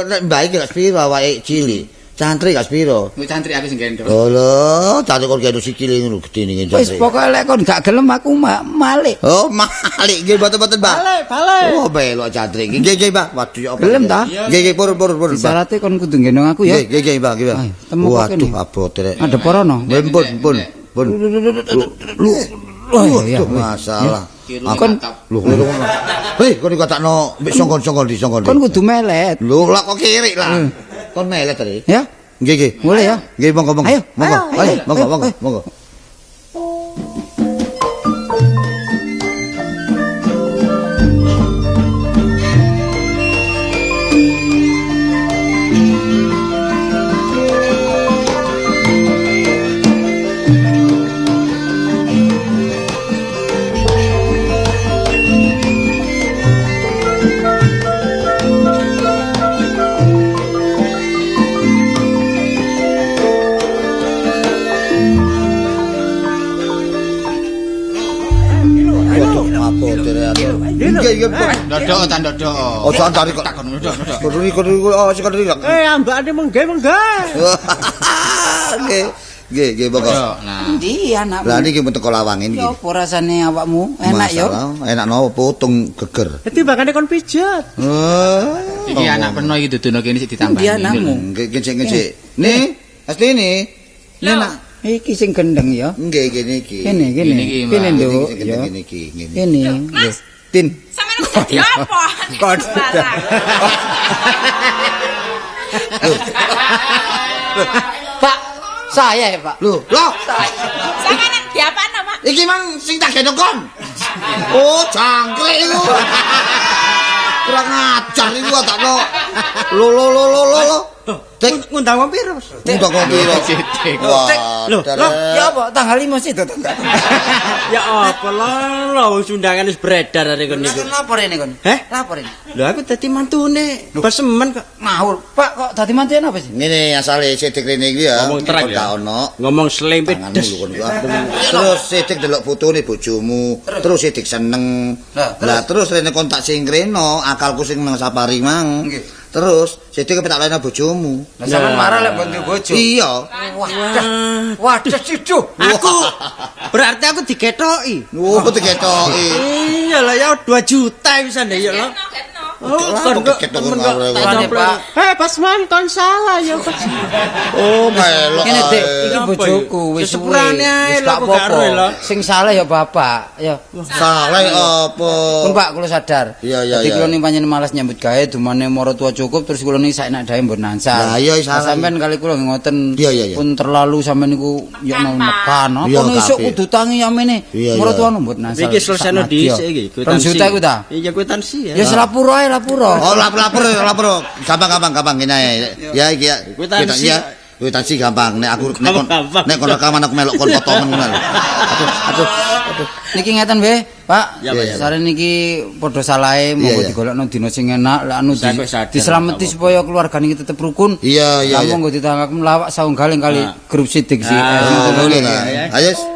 nek mbah iki gak sepiro awake cilik. Cantrik gak sepiro. Nek cantrik aku sing gendong. Lho, lho, cantrik kon gendong sikile ngono gedhe niki cantrik. Wis pokoke lek kon gak gelem aku malik. Oh, malik nggih mboten-mboten, Mbah. Balik, balik. Oh, belok cantrik. Nggih, nggih, Mbah. Waduh ya apa. Gelem ta? Nggih, nggih, purun-purun. Syarate kon kudu gendong aku ya. Nggih, nggih, Mbah, nggih, Mbah. Waduh, abot rek. Ada porono. Nggih, pun, pun. Pun. Lho, waduh, masalah. Kon lho ngono. Hei, kon dikatakno mbek songkon-songkon di songkon. Kon kudu melet. Lho, lah kok kirik lah. Kon melet tadi. Ya. Nggih, nggih. Boleh ya? Nggih, monggo, monggo. Ayo, monggo. Ayo, monggo, monggo, monggo. Ndodok ta ndodok. Ojo antari kok. Takon ndodok. Kono oh sing kono iki. Ambakane mengge mengge. Nggih. Nggih, nggih monggo. Endi anakmu? Lah niki teko lawange niki. Ya apa rasane awakmu? Enak ya? Enak napa putung geger. Dadi bakane kon pijet. Iki anak peno iki dudono kene sik ditambahi. Endi anakmu? Nggih, nggih. Nih, asline. Nih nak. Iki sing gendeng ya. Nggih, nggih niki. Kene, kene. Kene, Nduk. Niki, ngene. Kene. Tin. Sampeyan kok dadi apa? Kon. Pak, saya ya, Pak. Lho, lho. Sampeyan diapakno, Pak? Iki mang sing tak gendong kon. Oh, jangkrik iku. Kurang ajar iku takno. Lho lho lho lho lho. Tek ngundang wong piro? Ngundang wong piro? Lho, lho, ya apa tanggal 5 sih to tanggal. Ya apa lho, wong undangan wis beredar arek kon niku. Lapor ini kon. Heh? Lapor ini. Lho aku dadi mantune. Basemen kok. Ngawur. Pak kok dadi mantune apa sih? Ngene asale Sidik rene iki ya. Ngomong terang ya. Ono. Ngomong slempit des. Terus Sidik delok fotone bojomu, terus Sidik seneng. Lah terus rene kontak sing rene, akalku sing nang safari mang. Terus Sidik kepetak lain bojomu. Lah sampean marah lek mbok bojo. Iya. Wadah. Wadah cucu. Aku berarti aku diketoki. Oh, diketoki. Iya lah ya 2 juta bisa ndek ya lho. Oh, kon kok temen kok. Pak. Hei, Basman kon salah ya, Pak. Oh, melok. Ngene, Dik, iki bojoku wis suwe. Sepurane ae Wis gak lho kok gak ero lho. apa-apa. Sing salah ya bapak, ya. Salah apa? Pun Pak, kula sadar. Iya, iya, Dadi iya. kula niki pancen malas nyambut gawe dumane maratuwa cukup terus kula niki saenak dae mbon nansal. Lah, iya, salah. Sampean kali kula nggih ngoten. Iya, iya, iya. Pun terlalu sampean niku yo menekan. Iya, Apa esuk kabeh. kudu tangi yamene. Iya, iya. Maratuwa mbon nansal. Iki selesaino dhisik iki Rong juta iku ta? Iya kwitansi ya. Ya selapuro ae lapuro. Oh, lapor lapor. Gampang ngene ae. Ya iki ya. Kwitansi. Ya. Kwitansi gampang. Nek aku nek kon Gampang. nek kon rekaman aku melok kon potongan ngono lho. Aduh, aduh, aduh. Niki ngeten nggih, Pak. Ya, Pak, ya, Pak. Sare niki padha salahe monggo Iya, iya. digolekno dina sing enak, lek anu Saya kok sadar, diselameti tak supaya keluarga niki tetep rukun. Iya, iya, Lah iya. monggo ditangkap lawak saunggaling kali grup Sidik sih. Ah, Ngono lah. Ayo.